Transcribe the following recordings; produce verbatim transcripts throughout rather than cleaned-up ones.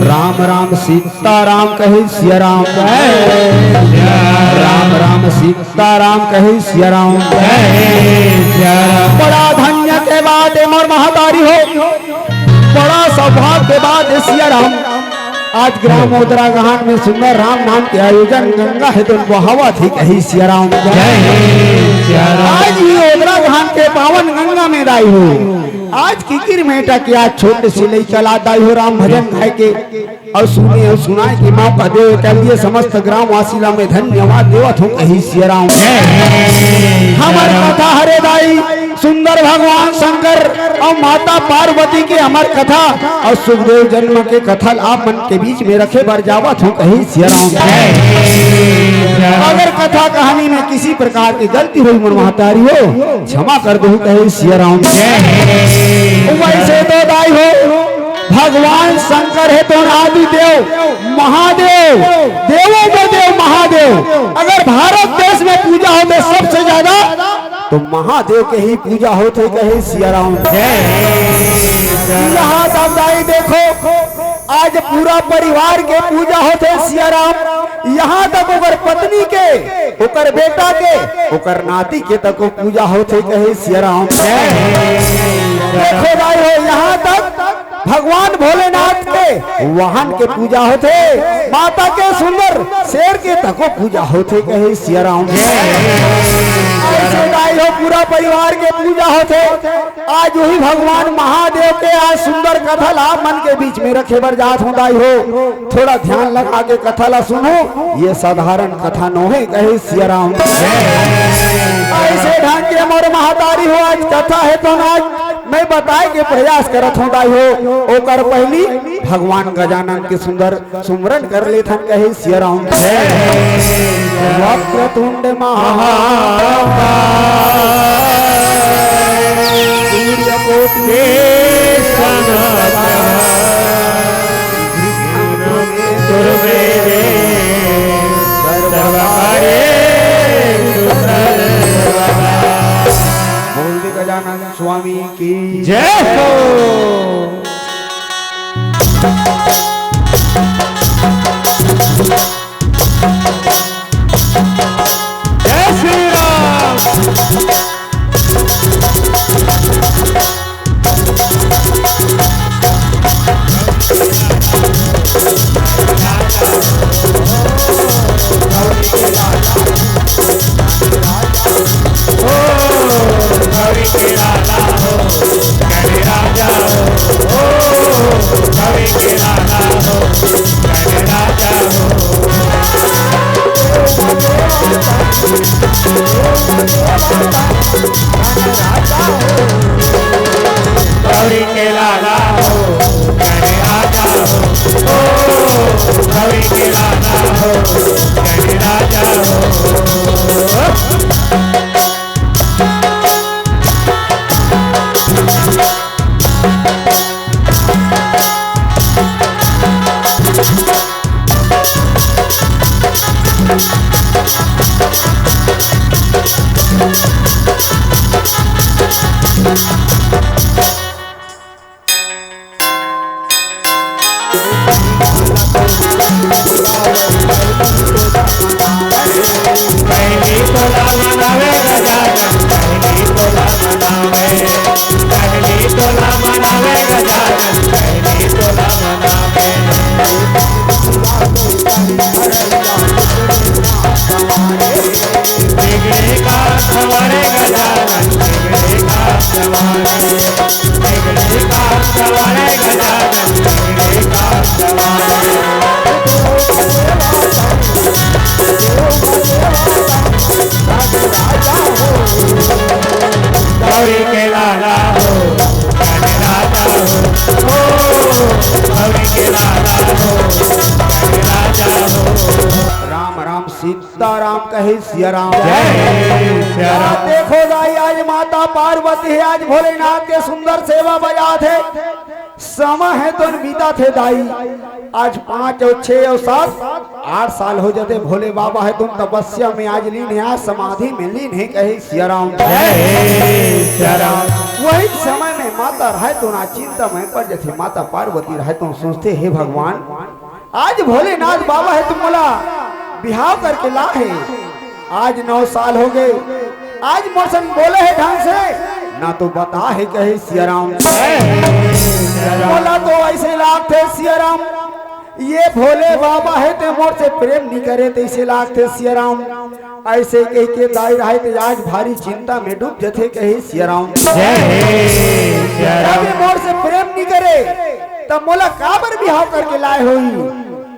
राम राम सीताराम कहे सिया राम। जय सिया राम। राम राम सीताराम कहे सिया राम। जय सिया राम। बड़ा धन्य के बात हे मोर महतारी हो, बड़ा सौभाग्य के बात हे सिया राम। आज ग्राम ओदरा गहान में सुंदर राम नाम के आयोजन, गंगा हे तो बहावत हे कहे सिया राम। जय सिया राम। आज ही ओदरा गहान के पावन गंगा में दाई हो, आज किकिर मेटा के आज छोटे से लइका ला दाई हो राम भजन गाय के अउ सुने अउ सुनाय के मौका देवे के लिए समस्त ग्रामवासी ला मैं धन्यवाद देवत हूँ कहे सिया राम। हमर कथा हरे दाई सुंदर भगवान शंकर अउ माता पार्वती के हमर कथा अउ सुखदेव जन्म के कथा ला आप मन के बीच में रखे बर जावत हूँ कहे सिया राम। अगर कथा कहानी में किसी प्रकार की गलती होही मोर महतारी हो, क्षमा कर दो कहे सिया राम। वैसे तो दाई हो, भगवान शंकर हे तो आदि देव महादेव, देवों में देव महादेव। अगर भारत देश में पूजा होथे सबसे ज्यादा तो महादेव के ही पूजा होथे कहे सिया राम। यहाँ तक दाई देखो, आज पूरा परिवार के पूजा होथे सिया राम। यहाँ तक ओकर पत्नी के, ओकर बेटा के, ओकर नाती के तको पूजा होथे कहे सिया राम। देखो दाई हो, यहाँ तक भगवान भोलेनाथ के वाहन के पूजा होथे, माता के सुंदर शेर के तको पूजा होथे कहे सिया राम। ऐसे दाई हो, पूरा परिवार के पूजा होथे। आज वही भगवान महादेव के आज सुंदर कथा ला आप मन के बीच में रखे बर जात हूँ दाई हो। थोड़ा ध्यान लगा के कथा ला सुनो, ये साधारण कथा नोहे कहे सिया राम। ऐसे ढंग के मोर महतारी हो, आज कथा हे तो आज मैं बताय के प्रयास करत हूँ दाई हो। ओकर पहली भगवान गजानन के सुंदर सुमरन कर लेथन कहे सिया राम। वक्रतुंड महाकाय सूर्यकोटि बोल दे गजानन स्वामी की जय हो। जय श्री राम। गौरी के लाला हो, गणराजा हो, ओ, गौरी के लाला हो, गणराजा हो। गौरी के लाला हो, गणराजा हो, ओ, गौरी के लाला हो, गणराजा हो। राम राम सीताराम कहे सिया राम। जय सिया राम। देखो दाई, आज माता पार्वती हे, आज भोलेनाथ के सुंदर सेवा बजात हे। समय हे तो बीता थे दाई, आज पाँच अउ छह अउ सात, आठ साल हो जाते। भोले बाबा हे तो तपस्या में आज लीन हे, आज समाधि में लीन हे, कहे सिया राम। जय सिया राम। वही समय में माता रहे तो ना चिंता में पड़ जाथे। माता पार्वती रहे तो सोचथे, हे भगवान, आज भोलेनाथ बाबा हे तो मोला बिहाव करके ला हे, आज नौ साल हो गए, आज मोर संग बोले हे ढंग से, ना तो बता हे, कहे सिया राम। मोला तो ऐसे लागथे सिया राम, ये भोले बाबा हे ते मोर से प्रेम नहीं करे, तैसे लागथे सिया राम। ऐसे कह के दाई रहे ते आज भारी चिंता में डूब जथे, कहे सिया राम। जय सिया राम। अबे मोर से प्रेम नहीं करे, तब मोला काबर बिहाव करके लाए होई?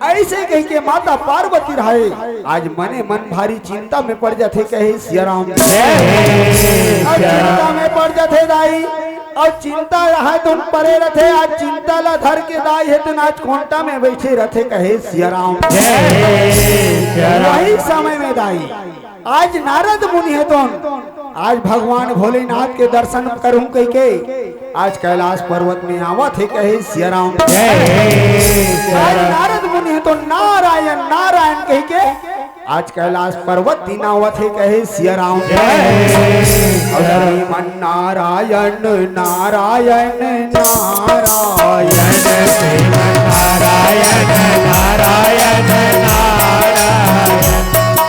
ऐसे कह के माता पार्वती रहे, आज मने मन भारी चिंता में पड़ जाथे, कहे सिया राम। जय सिया राम। चिंता में पड़ जाथे दाई, अउ चिंता रहे तो परे रथे, आज चिंता ला धर के दाई हे तो आज कोंटा में बैठे रथे, कहे सिया राम। जय सिया राम। वही समय में दाई आज नारद मुनि हे तो आज भगवान भोलेनाथ के दर्शन करूं कह के आज कैलाश पर्वत में आवत हे, कहे सिया राम। जय सिया आज राम। नारद मुनि हे तो नारायण नारायण कह के आज कैलाश पर्वत दिन आवत हे, कहे सिया राम। जय सिया राम। श्रीमन नारायण नारायण नारायण। श्रीमन नारायण नारायण नारायण।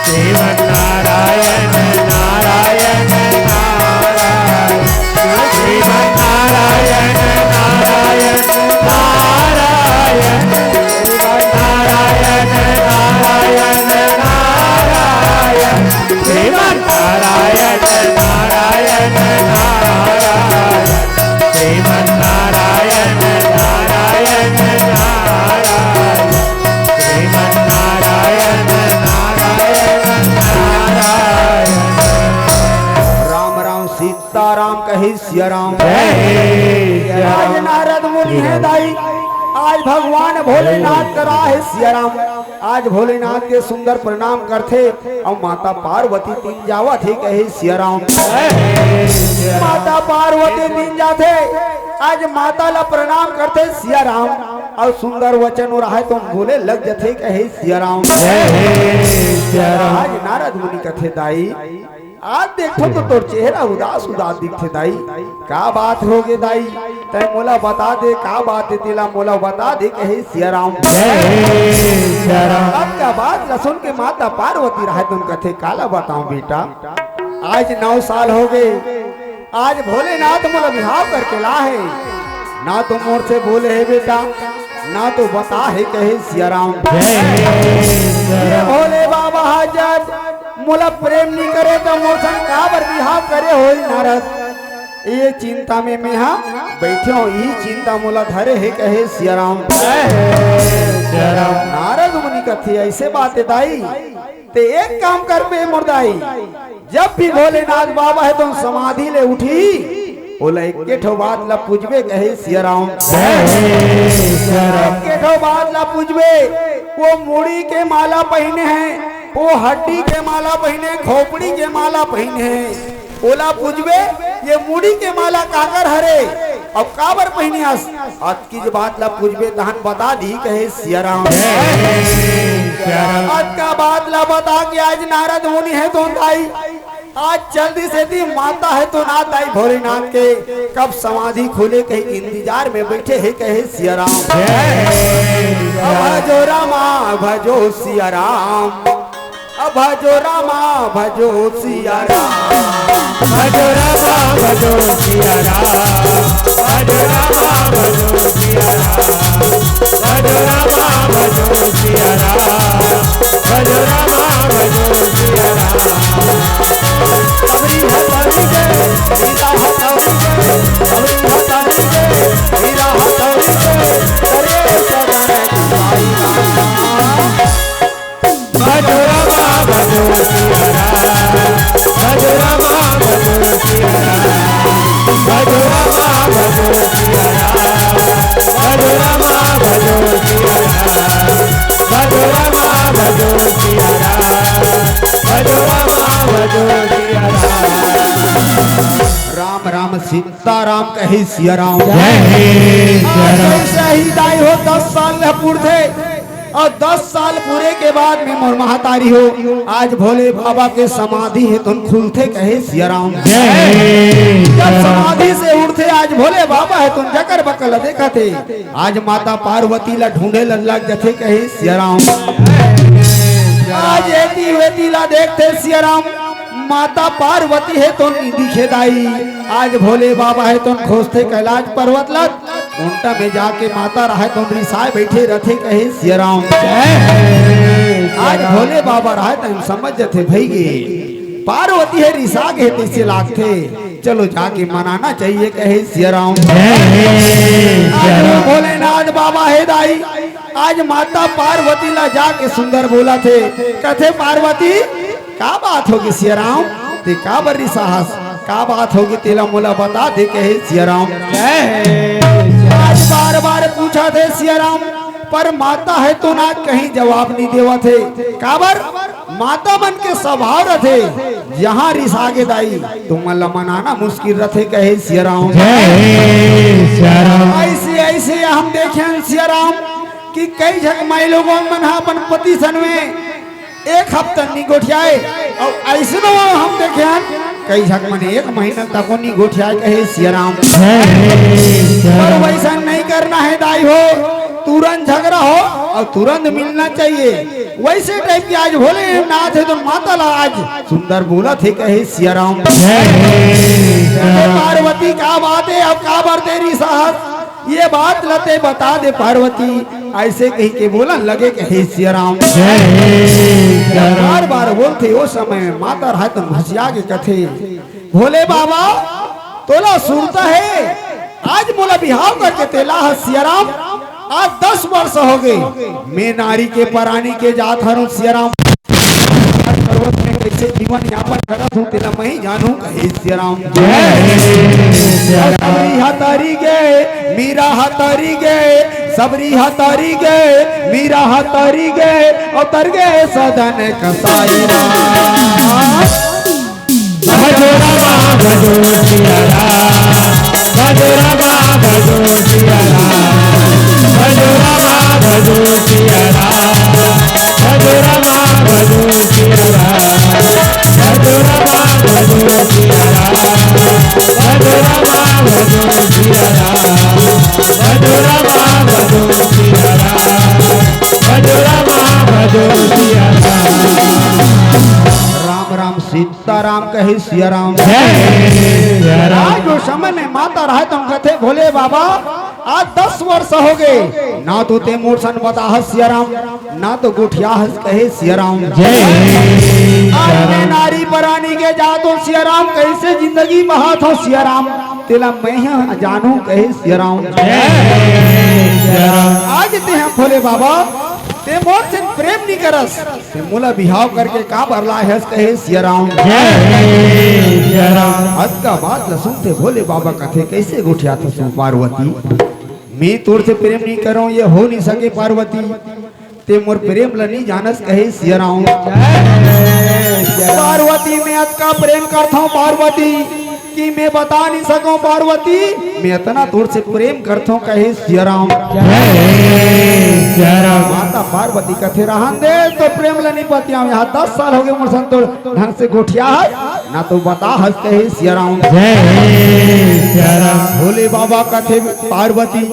श्रीमन नारायण नारायण नारायण। श्रीमन नारायण नारायण नारायण। श्रीमन नारायण नारायण नारायण। श्रीमन नारायण नारायण नारायण। श्रीमन नारायण नारायण नारायण। श्रीमन नारायण नारायण नारायण। राम राम सीताराम कहे सिया राम। जय सिया राम। आज नारद मुनि हे दाई, आज भगवान भोलेनाथ करा हे सिया राम। आज भोलेनाथ के सुंदर प्रणाम करथे अउ माता पार्वती तीन जावत हे, कहे सिया राम। माता पार्वती तीन जाथे, आज माता ला प्रणाम करथे सिया राम, अउ सुंदर वचन रहे तो बोले लग जथे, कहे सिया राम। जय सिया राम। आज नारद मुनि कथे दाई, आज देखो तो तोर चेहरा उदास उदास दिखथे दाई, का बात हो गे दाई? तै मोला बता दे, का बात हे तेला मोला बता दे, कहे सिया राम। जय सिया राम। अब का बात ला सुन के माता पार्वती रहे तुम कथे, काला बताऊं बेटा, आज नौ साल हो गए, आज भोलेनाथ मोला बिहाव करके ला हे, ना तो मोर से बोले हे बेटा, ना तो बता हे, कहे सिया राम। जय सिया राम। भोले बाबा हा जब मोला प्रेम नहीं करे तो मोर संग काबर बिहाव करे होई नारद? ये चिंता में मेहा बैठे हो, यही चिंता मोला धरे हे, कहे सिया राम। जय सिया राम। नारद मुनि कथे ऐसे बात हे दाई, ते एक काम करबे मोर दाई, जब भी भोलेनाथ बाबा हे तो समाधि ले उठी, ओला एक ठो बात ला पूछबे, कहे सिया राम। जय सिया राम। एक ठो बात ला पूछबे, वो मुड़ी के माला पहिने हे, वो हड्डी के माला पहिने, खोपड़ी के माला पहिने हे, ओला पूछबे, ये मुड़ी के माला काकर हरे, अउ काबर पहिने हस? अतकी जे बात ला पूछबे, तहन बता दी, कहे सिया राम। जय सिया राम। अतका बात ला बता के आज नारद मुनि हे तो दाई, आज जल्दी से दी माता हे तो ना दाई भोलेनाथ के, कब समाधि खुले कहीं इंतजार में बैठे हे, कहे सिया राम। जय सिया राम। भजो रामा भजो सिया राम। अब भजो रामा भजो सिया राम। भजो रामा भजो सिया राम। भजो रामा भजो सिया राम। भजो रामा भजो सिया राम। भजो रामा भजो सिया राम। अबरी हथौड़ी के, सीता हथौड़ी के, अबरी हथौड़ी के, हीरा हथौड़ी के, करे चरण। भजो रामा भजो सिया राम। भजो रामा भजो सिया राम। भजो रामा भजो सिया राम। भजो रामा भजो सिया राम। भजो रामा भजो सिया राम। भजो रामा भजो सिया राम। राम राम सीताराम कहे सिया राम। जय हे सिया राम। आज ऐसे ही दाई हो, दस साल ल पूरथे अउ दस साल पूरे के बाद में मोर महतारी हो, आज भोले बाबा के समाधि हे तुन खुलथे कहे सिया राम। जय हे जब सिया राम। समाधि से उठथे आज भोले बाबा हे तुन जकर बकल देखथे। आज माता पार्वती ला ढूंढे ला लग जथे कहे सिया राम। आज एती वेती ला देखथे सिया राम, माता पार्वती हे तो नी दिखे दाई। आज भोले बाबा हे तो खोजथे कैलाश पर्वत ला, उंटा में जाके माता रहे तो रिसाए बैठे रथे कहे सिया राम। आज भोले बाबा रहे तो समझ जथे भई गे पार्वती हे रिसा गे तइसे लागथे। चलो जाके मनाना चाहिए कहे सिया राम। जय हे सिया आज राम। भोलेनाथ बाबा हे दाई, आज माता पार्वती ला जाके सुंदर बोलथे, कथे पार्वती का बात होगे सिया राम, ते काबर रिसाहस, का बात होगे तेला मोला बता दे कहे सिया राम। जय हे सिया राम। आज बार बार पूछथे सिया राम, पर माता हे तो ना कहीं जवाब नी देवथे। काबर? माता मन के स्वभाव रथे, जहाँ रिसा गे दाई, तुमन ला मनाना मुश्किल रथे कहे सिया राम। जय हे सिया राम। ऐसे ऐसे हम देखेन सिया राम कि कई झक माई लोगन मन ह अपन पति सन में एक हफ्ता नी गोठियाए, अउ अइसनो हम देखेन कई झक मन एक महीना तको नी गोठियाए कहे सिया राम। जय हे सिया पर राम। वैसा नहीं करना हे दाई हो, तुरंत झगड़ा हो अउ तुरंत मिलना चाहिए। वैसे टाइप के आज भोलेनाथ हे तो माता ला आज सुंदर बोलथे कहे सिया राम। जय हे सिया राम। पार्वती का बात हे, अब काबर ते रिसाहस, ये बात ला ते बता दे पार्वती। ऐसे कहि के बोलन लगे कहे सिया राम। जय हे सिया राम। बार बार बोलथे, ओ समय में माता रहे तो भसिया के कथे, भोले बाबा तोला सुरता हे, आज मोला बिहाव करके ते लाहस सिया राम। आज दस वर्ष होगे, मैं नारी के परानी के जात हरंव सिया राम। पर्वत में कइसे जीवन यापन करत हंव, तेला मैं ही जानहूं कहे सिया राम। जय हे सिया राम। सबरी ह तरी गे, मीरा ह तरी गे, सबरी ह तरी गे, मीरा ह तरी गे, अउ तर गे सदन कसाई राम। भजो रामा भजो सिया राम, भजो रामा भजो सिया राम, भजो रामा भजो सिया राम, भजो रामा भजो सिया राम, भजो रामा भजो सिया राम, भजो रामा भजो सिया राम, भजो रामा भजो सिया राम, भजो रामा भजो सिया राम। राम राम सीता सीताराम कहे सिया राम। जय सिया राम। आज ओ समय में माता रहे तो कथे, भोले बाबा, आज दस वर्ष होगे, ना तो ते मोर सन बताहस सिया राम, ना तो गोठियाहस कहे सिया राम। जय सिया आज मैं राम। नारी परानी के जात हंव सिया राम, कइसे जिंदगी बहात हंव सिया राम, तेला मैं ह जानहूं कहे सिया राम। जय सिया राम। आज ते ह भोले बाबा, ते मोर से प्रेम नी करस, ते मोला बिहाव करके काबर लाए हस कहे सिया राम। जय सिया राम। अतका बात ल सुनते भोले बाबा कथे, कइसे गोठियाथस पार्वती? मैं तोर से प्रेम नी करंव, ये हो नी सके पार्वती। ते मोर प्रेम ल नी जानस कहे सिया राम। जय सिया राम। पार्वती मैं अतका प्रेम करथंव पार्वती, कि मैं बता नी सकंव पार्वती, मैं अतना तोर से प्रेम करथंव कहे सिया राम। जय सिया राम। माता पार्वती कथे, रहन दे, तो प्रेम ल नी बतियावंव, इहाँ दस साल होगे मोर सन तोर ढंग से गोठियाहस, ना तो बताहस कहे सिया राम। जय सिया राम। भोले बाबा कथे, पार्वती,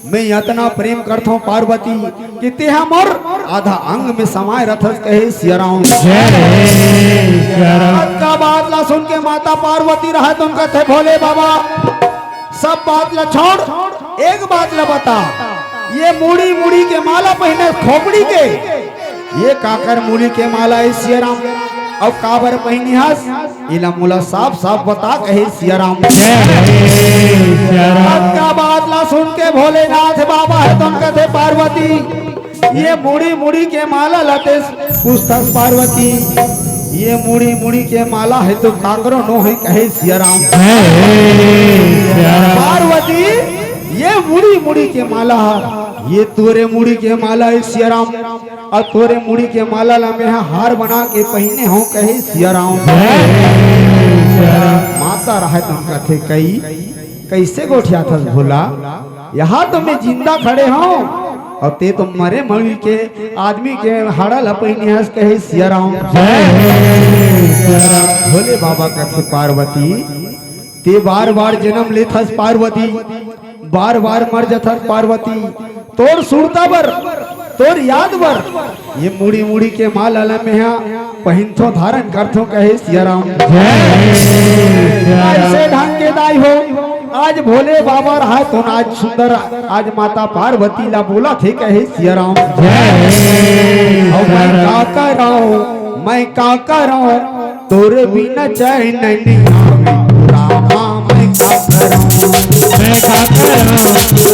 मैं अतना प्रेम करथंव पार्वती, कि तेहा मोर आधा अंग में समाय रथस कहे सिया राम। जय सिया राम। अतका बात ला सुन के माता पार्वती रहत हंव कथे, भोले बाबा, सब बात ला छोड़, एक बात ला बता, ये मुड़ी मुड़ी के माला पहिने खोपड़ी के, ये काकर मुड़ी के माला हे सिया राम, अउ काबर पहिने हस? एला मोला साफ साफ बता कहे सिया राम। जय सिया राम। अतका बात ला सुन के भोलेनाथ बाबा ह तो कथे, पार्वती, ये मुड़ी मुड़ी के माला ल ते पूछथस पार्वती, ये मुड़ी मुड़ी के माला हे तो काकरो नो हे कहे सिया राम। जय सिया राम। पार्वती, ये मुड़ी मुड़ी के माला, ये तोरे मुड़ी के माला हे सिया राम। अउ तोरे मुड़ी के माला ला मेहा हार बना के पहिने हंव, कहे सिया राम। माता रहय तउन कथे, कई कइसे गोठियाथस भोला? इहाँ तो मैं जिंदा खड़े हंव अउ तें तो मरे मुड़ी के आदमी के हाड़ा ला पहिने हस, कहे सिया राम। भोले बाबा कथे, पार्वती, तें बार बार जनम लेथस पार्वती, बार बार मर जथस पार्वती। तोर सुरता बर, तोर याद बर ये मुड़ी मुड़ी के माला ला मेहा पहिनथंव, धारन करथंव, कहे सिया राम। अइसे ढंग के दाई हो, आज भोले बाबा रहय तउन आज सुंदर, आज माता पार्वती ला बोलथे, कहे सिया राम। अउ मैं का करंव, मैं का करंव, तोर बिना चैन नइ आवे रामा, मैं का करंव। मैं का करंव,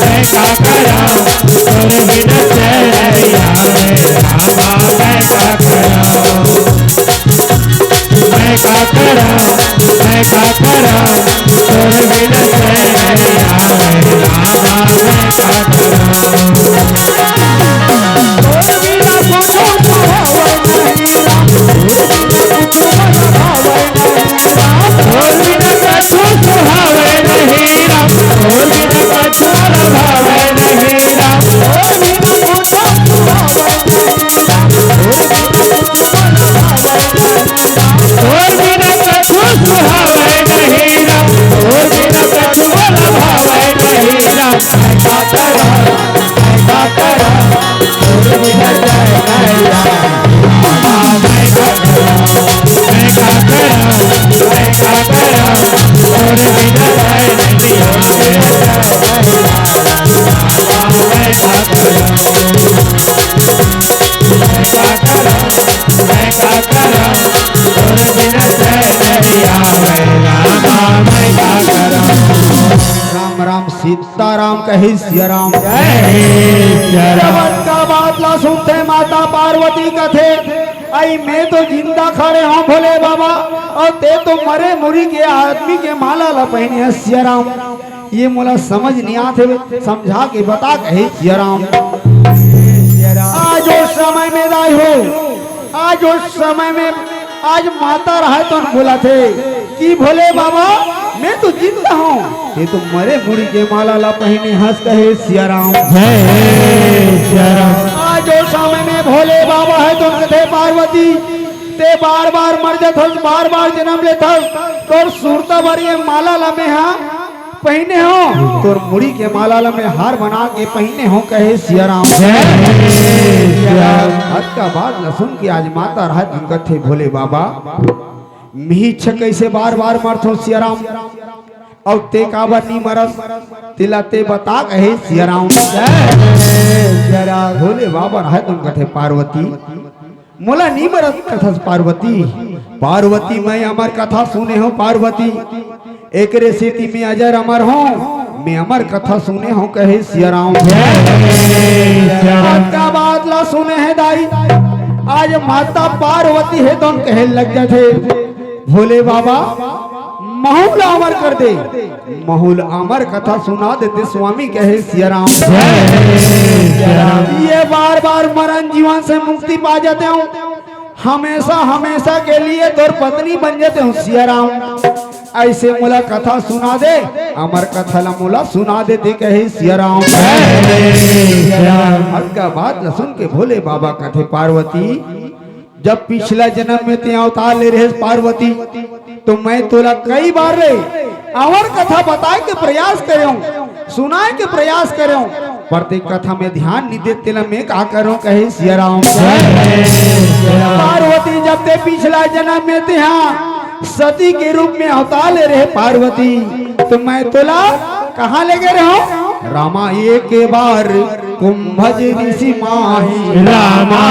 मैं का करंव, तोर बिना चैन नइ आवे रामा, मैं का करंव। मैं का करंव, मैं का करंव, तोर बिना चैन नइ आवे रामा, मैं का करंव। तोर बिना कुछू सुहावय नहीं राम, तोर बिना कुछू सुहावय नहीं राम, तोर बिना कुछू सुहावय नहीं राम, तोर बिना कुछू सुहावय नहीं राम, तोर बिना कुछू सुहावय नहीं राम, तोर बिना कुछू सुहावय नहीं राम। तोर बिना कछु सुहावय नहीं राम, तोर बिना कछु मोला भावय नहीं राम। मैं का करंव, मैं का करंव, तोर बिना चैन नहीं आवे रामा, मैं का करंव। मैं का करंव, मैं का करंव, तोर बिना चैन नहीं आवे रामा, मैं का करंव। मैं का करंव, मैं का करंव, तोर बिना चैन नइ आवे रामा, मैं का करंव। राम राम सीताराम कहे सिया राम। जय सिया राम। जब अतका बात ला सुनथे माता पार्वती कथे, अई मैं तो जिंदा खड़े हंव भोले बाबा, अउ तें तो मरे मुड़ी के आदमी के माला ला पहिने हस सिया राम। ये मोला समझ नइ आत हे, समझा के बता कहे सिया राम। आज ओ समय में दाई हो, आज ओ समय में, आज माता रहय तउन बोलथे कि भोले बाबा, मैं तो जिंदा हंव, तें तो मरे मुड़ी के माला ला पहिने हस कहे सिया राम। जय सिया राम। आज ओ समय में भोले बाबा रहय तउन कथे पार्वती, तें बार बार मर जथस, बार बार जनम लेथस, तोर सुरता बर ये माला ला मेहा पहिने हंव, तोर मुड़ी के माला ला मैं हार बना के पहिने हंव, कहे सिया राम। जय सिया राम। अतका बात ला सुन के आज माता रहय तउन कथे भोले बाबा, मिही इच्छा कइसे बार बार मरथंव सिया राम, अउ तें काबर नइ मरस, तेला तें बता कहे सिया राम। जय सिया राम। भोले बाबा रहय तउन कथे पार्वती, मोला नइ मरत कथस पार्वती। पार्वती, मैं अमर कथा सुने हंव पार्वती, एकरे सेती मैं अजर अमर हंव, मैं अमर कथा सुने हंव, कहे सिया राम। जय सिया राम। अतका बात ला सुने हे दाई, आज माता पार्वती हे तउन कहे लग जाथे, भोले बाबा, महूं ला अमर कर दे। महूं ला अमर कथा सुना देते स्वामी, कहे सिया राम। जय सिया राम। ये बार बार मरन जीवन से मुक्ति पा जाते हंव, हमेशा हमेशा के लिए तोर पत्नी बन जाते हंव सिया राम। अइसे मोला कथा सुना दे, अमर कथा ला मोला सुना देते, कहे सिया राम। जय सिया राम। अतका बात ला सुन के भोले बाबा कथे पार्वती, जब पिछला जनम में तें अवतार ले रहेस पार्वती, तो मैं तोला कई बार रे अमर कथा बताय के प्रयास करेंव, सुनाय के प्रयास करेंव, पर तें कथा में ध्यान नइ देस, तेला मैं का करंव, कहे सिया राम। पार्वती, जब तें पिछला जनम में तें हा सती के रूप में अवतार ले रहे पार्वती, तो मैं तोला कहाँ ले गे रहेंव? रामा एक बार कुंभज ऋषि माही। रामा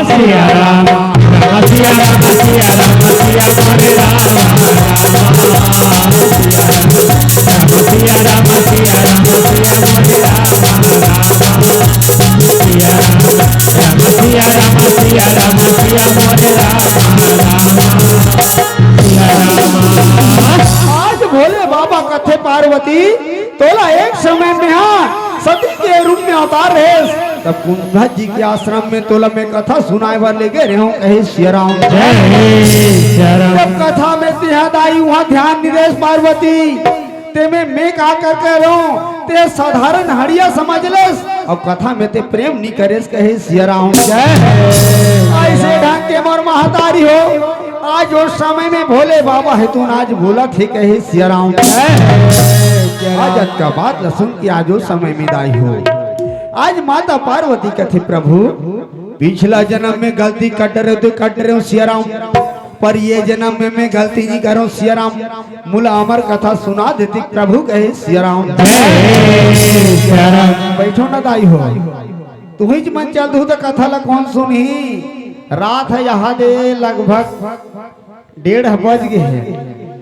सिया रामा, रामा सिया रामा, सिया रामा, सिया मोरे रामा, रामा सिया रामा, रामा सिया रामा, सिया रामा, सिया मोरे रामा, रामा सिया रामा, रामा सिया रामा, सिया रामा, सिया मोरे रामा, रामा सिया रामा। आज भोले बाबा कथे पार्वती, तोला एक समय में हा सती के रूप में अवतार रहेस, तब कुंभज जी के आश्रम में तोला मैं कथा सुनाए बर लेगे रहे हूँ, कहे सिया राम। जय सिया राम। जब कथा में तिहा दाई उहाँ ध्यान निदेश पार्वती, ते में मैं का कर के रहूं, ते साधारण हड़िया समझ लेस, अब कथा में ते प्रेम नी करेस, कहे सिया राम। जय। ऐसे ढंग के मोर महतारी हो, आज ओ समय में भोले बाबा हे तो आज बोलत हे, कहे सिया राम। जय। आज अतका बात ल सुन के आज ओ समय में दाई हो, आज माता पार्वती कथे, प्रभु, पिछला जन्म में गलती कर डरे हो तो कर डरे हो सिया राम, पर ये जन्म में मैं गलती नहीं करूं सिया राम। मोला अमर कथा सुना देती प्रभु, कहे सिया राम। जय सिया राम। बैठो ना दाई हो, तुहिच मन चल दू तो कथा ला कौन सुनही? रात हे यहाँ दे लगभग डेढ़ बज गे हे,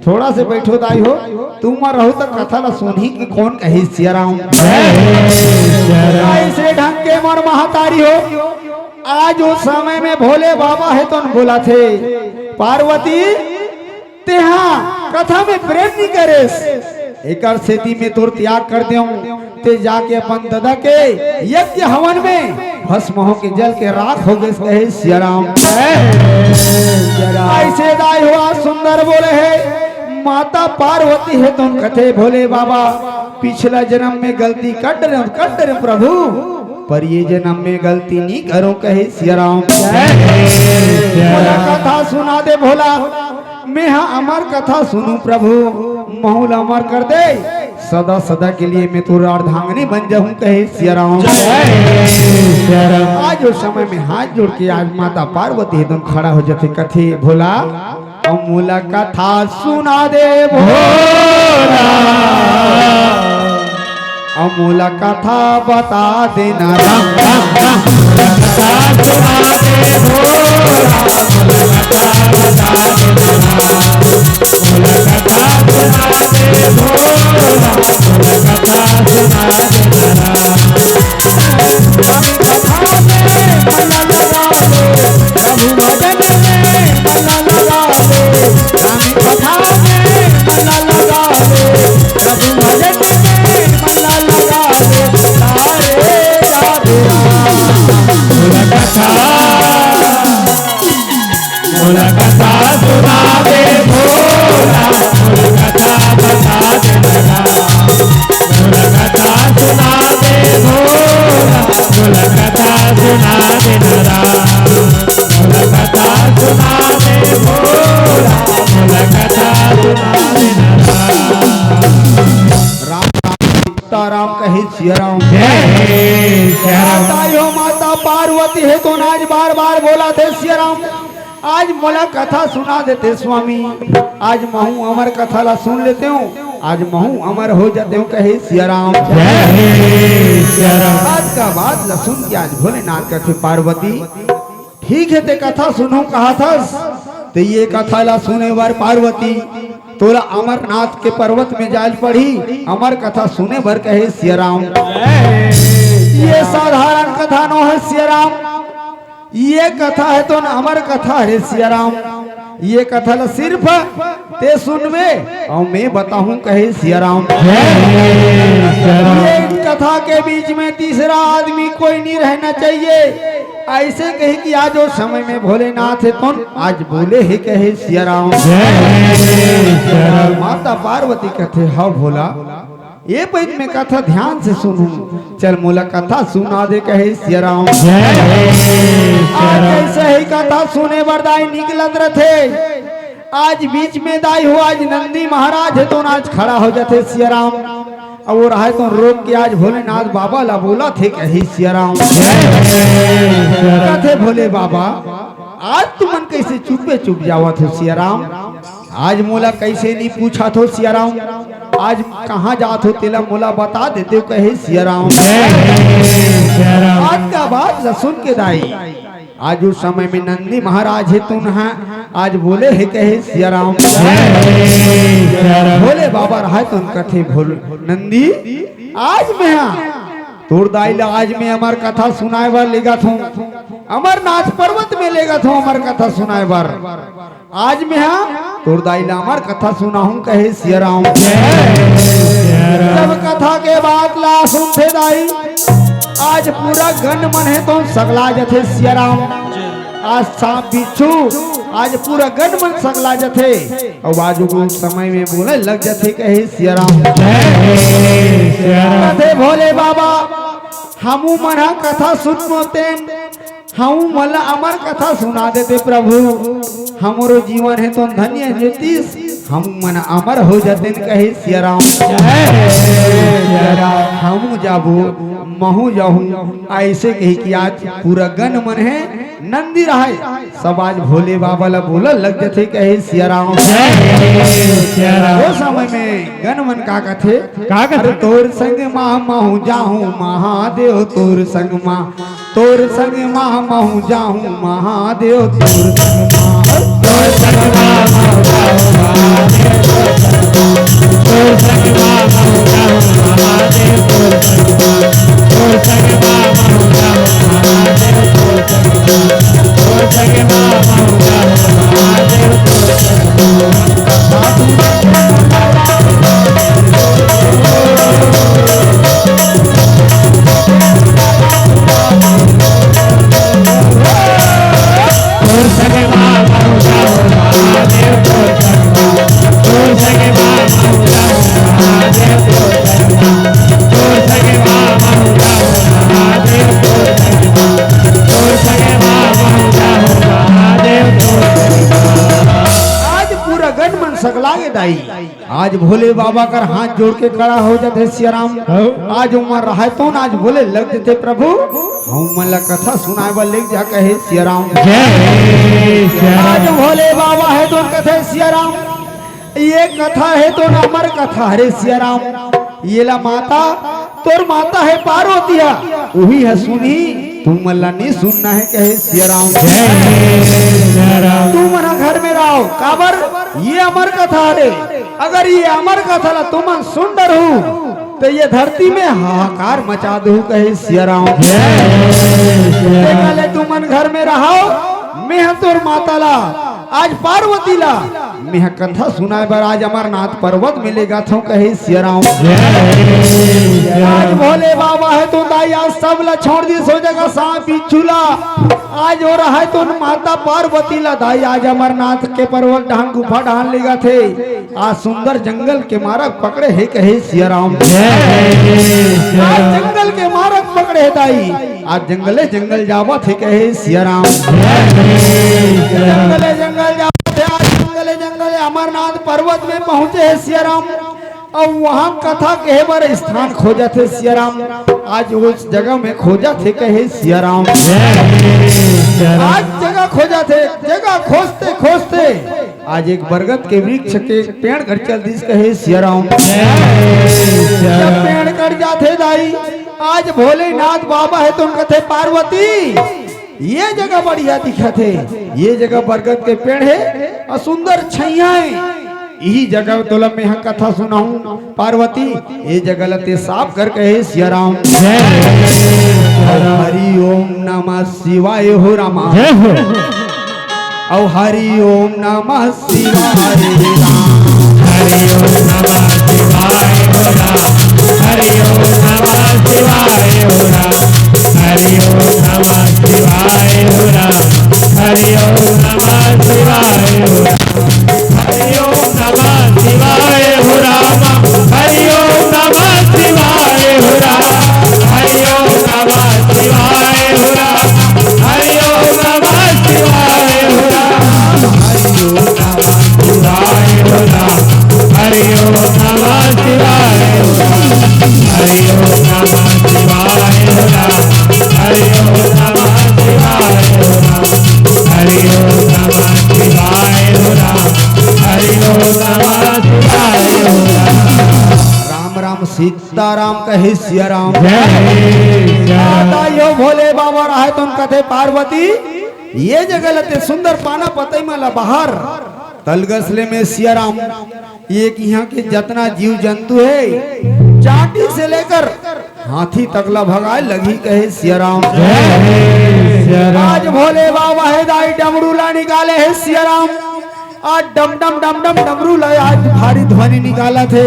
थोड़ा से बैठो दाई हो, तुम रहू तो कथा ला सुनही कि कौन, कहे सिया राम। जय सिया राम। ऐसे ढंग के मोर महतारी हो, आज ओ समय में भोले बाबा हे तो बोलत हे, पार्वती, तेहा कथा में प्रेम नी करेस, एकर सेती में तोर त्याग कर देऊं। ते जाके अपन ददा के यज्ञ हवन में भस्म हो के जल के राख हो गेस, कहे सिया राम। ऐसे दाई हो आज सुंदर बोले हे, माता पार्वती हे तो कथे, भोले बाबा, पिछला जन्म में गलती कर डरे, कर डरे प्रभु, पर ये जन्म में गलती नी करूं, कहे सिया राम। मोला कथा सुना दे भोला, मैं हा अमर कथा सुनूं प्रभु, महू ला अमर कर दे, सदा सदा के लिए मैं तोर अर्धांगिनी बन जाऊं, कहे सिया राम। जय सिया राम। आज ओ समय में हाथ जोड़ के आज माता पार्वती एकदम खड़ा हो जाथे, कथे, भोला, अमूला कथा सुना दे भोला, अमूला कथा बता देना राम, राम, राम। कथा सुना दे भोला, अमूला कथा बता देना राम। मोला कथा सुना दे भोला, मोला कथा बता दे राम। मोला कथा सुना दे भोला, मोला कथा सुना दे राम। मोला कथा सुना दे भोला, मोला कथा सुना दे राम। राम राम सीताराम कहे सिया राम। जय सिया राम। ताई हो माता पार्वती हे तो आज बार बार बोलथे सिया राम। आज मोला कथा सुना देते स्वामी, आज महू अमर कथा ला सुन लेते हूँ, आज महू अमर हो जाते हूँ, कहे सिया राम। जय सिया राम। आज का बात ला सुन के आज भोलेनाथ कथे पार्वती, ठीक हे ते कथा सुनहूँ कहाथस, ते ये कथा ला सुने बर पार्वती तोला अमरनाथ के पर्वत में जाय ल पड़ही, अमर कथा सुने बर कहे सिया राम। ये साधारण कथा नो हे सिया राम, ये कथा हे तो अमर कथा हे सिया राम। ये कथा ला सिर्फ ते सुनबे अउ मैं बताहूं कहे सिया राम। जय सिया राम। ये कथा के बीच में तीसरा आदमी कोई नहीं रहना चाहिए। ऐसे कहे कि आज ओ समय में भोलेनाथ हे तो आज बोले हे कहे सिया राम। जय सिया राम। माता पार्वती कथे, "हव भोला, ए पइत में कथा ध्यान से सुनहूं, चल मोला कथा सुना दे," कहे सिया राम। जय सिया राम। आज ऐसे ही कथा सुने बर दाई निकलत रथे। आज बीच में दाई हो, आज नंदी महाराज हे तो आज खड़ा हो जाथे सिया राम। अब ओ रहे तो रोक के आज भोलेनाथ बाबा ला बोलथे कहे सिया राम। जय सिया राम। कथे भोले बाबा, आज तुमन कैसे चुपे चुप जावत हो सिया राम? आज मोला कैसे नहीं पूछत हो सिया राम? आज कहाँ जात हो तेला मोला बता देते हो कहे सिया राम। जय सिया राम। आज का बात ला सुन के दाई, आज ओ समय में नंदी महाराज हे तुन हा, आज बोले हे कहे सिया राम। जय सिया राम। भोले बाबा रहे तुन कथे, "भोल नंदी, आज मैं हा तोर दाई ला आज मैं अमर कथा सुनाए बर लेगत हूँ, अमरनाथ पर्वत में लेगत हूँ अमर कथा सुनाए बर। आज मैं हा तोर दाई ला अमर कथा सुनाहूं," कहे सिया राम। जब कथा के बात ला सुनथे दाई, आज पूरा गन मन हे तो सगला जथे सिया राम। आज सांप बिच्छू, आज पूरा गन मन सगला जथे। अउ आज वो समय में बोले लग जथे कहे सिया राम। जय सिया राम। कथे भोले बाबा, हमू मन ह कथा सुनबो तेन, हमू मन ला अमर कथा सुना देते प्रभु। हमरो जीवन हे तो धन्य जेतिस, हमू मन अमर हो जातेन कहे सिया राम। जय सिया राम। हमू जाबो, महू जाहूं, ऐसे कही कि आज पूरा गन मन हे नंदी रहाय, सब आज भोले बाबा ला बोला लग जथे कहे सिया राम। जय सिया राम। वो समय में गन मन का कथे? का कथे? अरे तोर संग मा महू जाहूं महादेव, तोर संग मा, तोर संग मा महू जाहूं महादेव, तोर संग मा, तोर संग मा महू जाहूं महादेव, तोर संग मा, तोर संग मा महू जाहूं महादेव, तोर संग मा, तोर संग मा महू जाहूं महादेव, तोर संग मा, तोर संग मा महू जाहूं महादेव, तोर संग मा। आज पूरा गन मन सकला गे दाई। आज भोले बाबा कर हाथ जोड़ के खड़ा हो जाथे सिया राम। हौ। आज उमर रहाय तो न आज बोले लग जथे प्रभु, हम मन ला कथा सुनाय बर लेग जा कहे सिया राम। जय सिया राम। आज भोले बाबा हे तो कथे सिया राम, ये कथा हे तो न अमर कथा हरे सिया राम। ये ला माता, तोर माता हे पार्वती हा, उही हा सुनही, तुमन ला नी सुनना हे कहे सिया राम। जय सिया राम। तुमन घर में रहो, काबर ये अमर कथा हरे। अगर ये अमर कथा ला तुमन सुन डरहू, तो ये धरती में हाहाकार मचा देहू कहे सिया राम। जय सिया राम। तेकर ले तुमन घर में रहो, मेंह तोर माता ला, आज पार्वती ला, मेंह कथा सुनाय बर आज अमरनाथ पर्वत में लेगथंव कहे सिया राम। जय सिया राम। आज भोले बाबा हे तो दाई आज सब ला छोड़ दिस, ओ जगह सांप बिच्छू ला। आज ओ रहाय तो माता पार्वती ला दाई आज अमरनाथ के पर्वत डहान गुफा डहान लेगथे। आज सुंदर जंगल के मारग पकड़े हे कहे सिया राम। जय सिया राम। आज जंगल के मारग पकड़े हे दाई, आज जंगले जंगल जावत हे कहे सिया राम। जय सिया राम। जंगले जंगल जावत हे, आज जंगले जंगल अमरनाथ पर्वत में पहुंचे हे सिया राम। अउ वहां कथा कहे बर स्थान खोजत हे सिया राम। आज उस जगह में खोजत हे कहे सिया राम। जय सिया राम। आज जगह खोजत हे, जगह खोजते खोजते आज एक बरगद के वृक्ष के पेड़ कर चल दिस कहे सिया राम। जय सिया राम। जब पेड़ कर जाथे दाई, आज भोलेनाथ बाबा हे तो कथे पार्वती, ये जगह बढ़िया दिखत हे, ये जगह बरगद के पेड़ हे अउ सुंदर छइहां हे, इही जगह तोला मेंह कथा सुनाहूं पार्वती, ये जगह ला ते साफ कर कहे सिया राम। जय सिया राम। हरि ओम नमः शिवाय हो रामा। जय हो। अउ हरि ओम नमः शिवाय हो राम। हरि ओम नमः शिवाय हो राम। हरि ओम नमः शिवाय हो राम। हरि ओम नमः शिवाय हो राम। हरि ओम नमः शिवाय हो राम। हरि ओम नमः शिवाय हो राम। हरि ओम नमः शिवाय हो राम। हरि ओम नमः शिवाय हो राम। हरि ओम नमः शिवाय हो राम। हरि ओम नमः शिवाय हो राम। हरि ओम नमः शिवाय हो राम। हरि ओम नमः शिवाय हो राम। हरि ओम नमः शिवाय हो राम। हरि ओम नमः शिवाय हो राम। हरि ओम नमः शिवाय हो राम। राम राम सीताराम कहे सिया राम। जय सिया राम। दादा यो भोले बाबा रहे तो कथे पार्वती, ये जगह ला ते सुंदर पाना पतई मन ला बाहर तलगसले में सिया राम, ये इहां के जतना जीव जंतु हे, चांटी से लेकर हाथी तक ला भगाय लगही कहे सिया राम। जय सिया राम। आज भोले बाबा हे दाई डमरू ला निकाले हे सिया राम। आज डम डम डम डम डमरू ला आज भारी ध्वनि निकालत हे।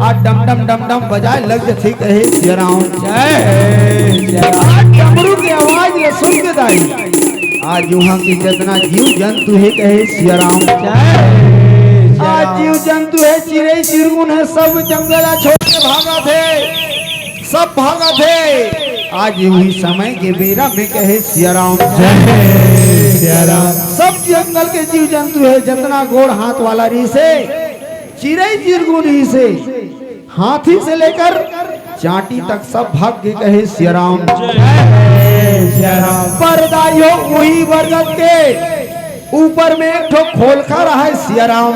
आज डम डम डम डम बजाए लग जथे कहे सिया राम। जय हे सिया राम। आज डमरू के आवाज ला सुन के दाई, आज उहाँ के जतना जीव जंतु हे कहे सिया राम। जय हे सिया आज राम। जीव जंतु हे, चिरई चिरगुन हे, सब जंगल ला छोड़ के भागत हे। सब भागत हे। आज उही समय के बेरा में कहे सिया राम। जय हे सिया राम। सब जंगल के जीव जंतु हे, जतना गोड़ हाथ वाला रहिस हे, चिरई चिरगुन रहिस हे, हाथी से लेकर चांटी तक सब भाग के कहे सिया राम। जय हे सिया राम। पर दाई हो उही बरगद के ऊपर में एक ठो खोलखा रहय सिया राम।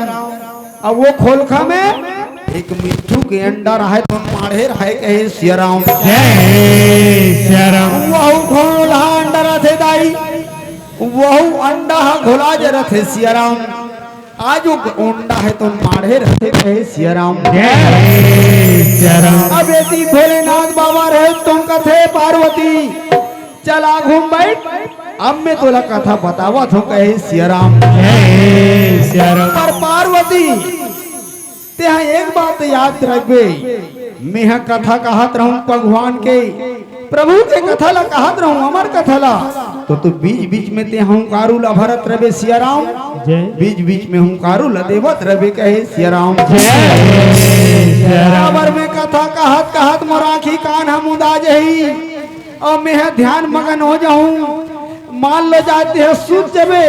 अब वो खोलखा में एक मिट्ठू के अंडा रहय, तो माढ़े रहय कहे सिया राम। जय हे सिया राम। वहू घोलहा अंडा रथे दाई, वहू अंडा ह घोला जे रथे सिया राम। आज वो अंडा हे तो माढ़े रथे कहे सिया राम। जय हे सिया राम। अब एती भोलेनाथ बाबा रहे तो कथे पार्वती, चल आ घूम बैठ, अब मैं तोला कथा बतावत हूँ कहे सिया राम। जय सिया राम। पर पार्वती, तेहा एक बात याद रखबे, मेहा कथा कहत रहूं भगवान के, प्रभु के कथा ला कहत रहूं, अमर कथा ला, तो तू बीच बीच में तेहा हुंकारू ला भरत रबे सिया राम। जय। बीच बीच में हुंकारू ला देवत रबे कहे सिया राम। जय सिया राम। काबर में कथा कहत कहत मोर आँखी कान ह मुंदा जही। अउ मेंह ध्यान मगन हो जाहूं। मान लो जाते ह सूत जबे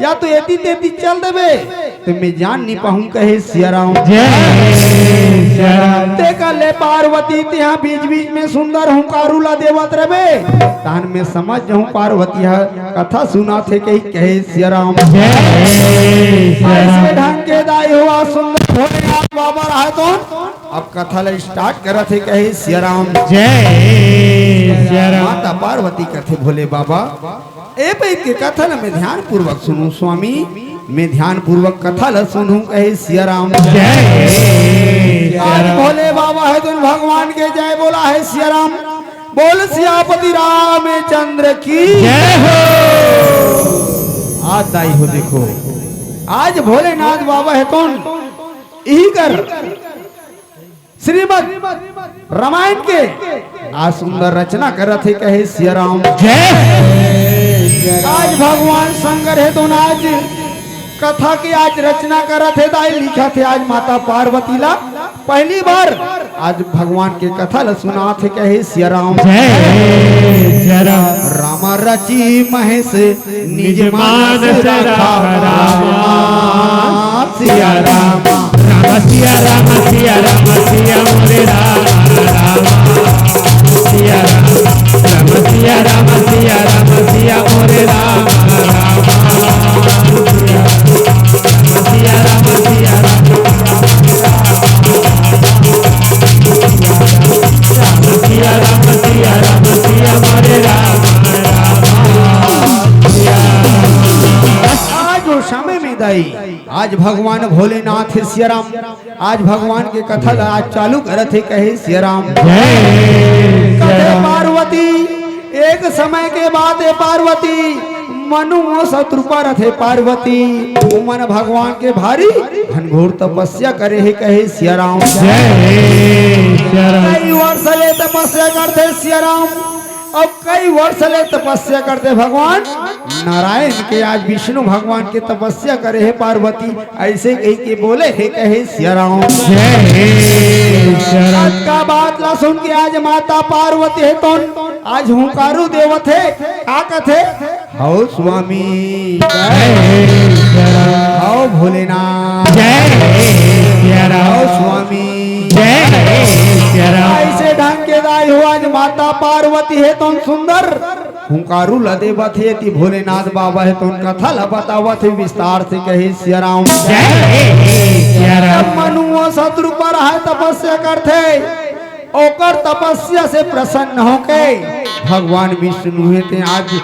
या तो एती तेती चल देबे, तो मैं जान नहीं पाहूं कहे सिया राम। जय सिया राम। ते कर ले पार्वती तेहा बीच बीच में सुंदर हुंकारू ला देवत रबे, तान में समझ जाहूं पार्वती ह कथा सुनाथे कही कहे सिया राम। जय सिया राम। ऐसे ढंग के दाई हुआ सुंदर भोलेनाथ बाबा रहा तो अब कथा ला स्टार्ट करत हे कहे सिया राम। जय सिया राम। माता पार्वती कथे भोले बाबा, ए पइत के कथा ला मैं ध्यान पूर्वक सुनूं स्वामी, मैं ध्यान पूर्वक कथा ला सुनूं कहे सिया राम। जय सिया आज राम। भोले बाबा हे तो भगवान के जय बोला हे सिया राम। बोल सियापति रामचंद्र की। जय हो। आज दाई हो देखो, आज भोलेनाथ बाबा हे तो इही कर श्रीमद रामायण के आज सुंदर रचना करत हे कहे सिया राम। जय। आज भगवान शंकर हे तो आज कथा के आज रचना करत हे, दाई लिखत हे आज माता पार्वती ला पहली बार आज भगवान के कथा ला सुनात हे कहे सिया राम। जय सिया राम। राम रचि महेश निज मानस राखा रामा। सिया राम। राम सिया राम सिया राम सिया मोरे राम राम। सिया राम। राम सिया राम सिया राम सिया मोरे राम राम। सिया राम सिया राम सिया राम। सिया राम सिया राम सिया मोरे राम राम। आज वो समय में दाई, आज भगवान भोलेनाथ हे सिया राम, आज भगवान के कथा ला आज चालू करत हे कहे सिया राम। जय सिया कथे राम। पार्वती, एक समय के बात हे पार्वती, मनु अउ शतरूपा रथे पार्वती, उमन भगवान के भारी घनघोर तपस्या करे हे कहे सिया राम। जय सिया राम। कई वर्ष ले तपस्या करथे सिया राम। अब कई वर्ष ले तपस्या करथे भगवान नारायण के, आज विष्णु भगवान के तपस्या करे हे पार्वती, ऐसे कही के बोले हे कहे सिया राम। जय सिया राम। आज का बात ला सुन के आज माता पार्वती हे तो आज हुंकारू देवत हे, का कथे? हौ स्वामी। जय सिया राम। हौ भोलेनाथ। जय सिया राम। हौ स्वामी। जय सिया राम। ऐसे ढंग के दाई हो आज माता पार्वती हे तो सुंदर हुंकारू ला देवत हे, एती भोलेनाथ बाबा हे तो कथा ला बतावत हे विस्तार से कहे सिया राम। जय सिया राम। अब मनु अउ शतरूपा हे तपस्या करथे, ओकर तपस्या से प्रसन्न होके भगवान विष्णु हे ते आज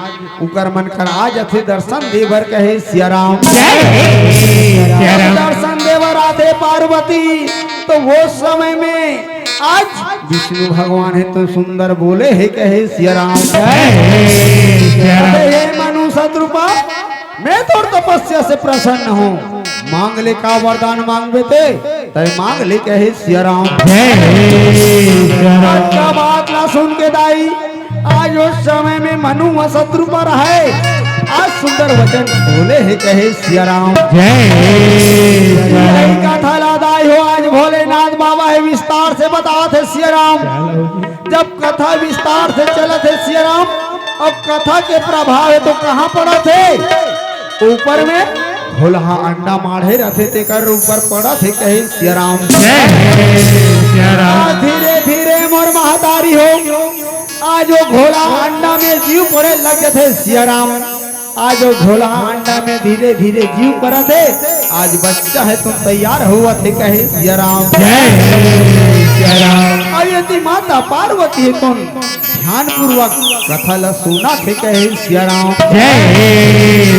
उकर मन कर आ जथे दर्शन दे बर कहे सिया राम। जय सिया राम। दर्शन दे बर आथे पार्वती, तो वो समय में आज विष्णु भगवान हे तो सुंदर बोले हे कहे सिया राम। जय सिया राम। हे मनु शतरूपा, मैं तोर तपस्या से प्रसन्न हूँ, मांग ले का वरदान मांगबे ते, तय मांग ले कहे सिया राम। जय सिया राम। आज का बात ला सुन के दाई, आज उस समय में मनु व शत्रु पर है, आज सुंदर वचन बोले हे कहे सिया राम। जय सिया राम। यही कथा ला दाई हो, आज भोलेनाथ बाबा हे विस्तार से बतात हे सिया राम। जब कथा विस्तार से चलत हे सिया राम, अब कथा के प्रभाव हे तो कहाँ पड़त हे? ऊपर में घोलहा अंडा माढ़े रथे, तेकर ऊपर पड़त हे कहे सिया राम। जय सिया राम। आ, धीरे धीरे मोर महतारी हो, आज वो घोलहा अंडा में जीव पड़े लग जथे सिया राम। आज वो घोलहा अंडा में धीरे धीरे जीव पड़त हे, आज बच्चा हे तो तैयार होवत हे कहे सिया राम। जय सिया राम। अब यदि माता पार्वती हे तो ध्यानपूर्वक कथा ल सुनत हे कहे सिया राम। जय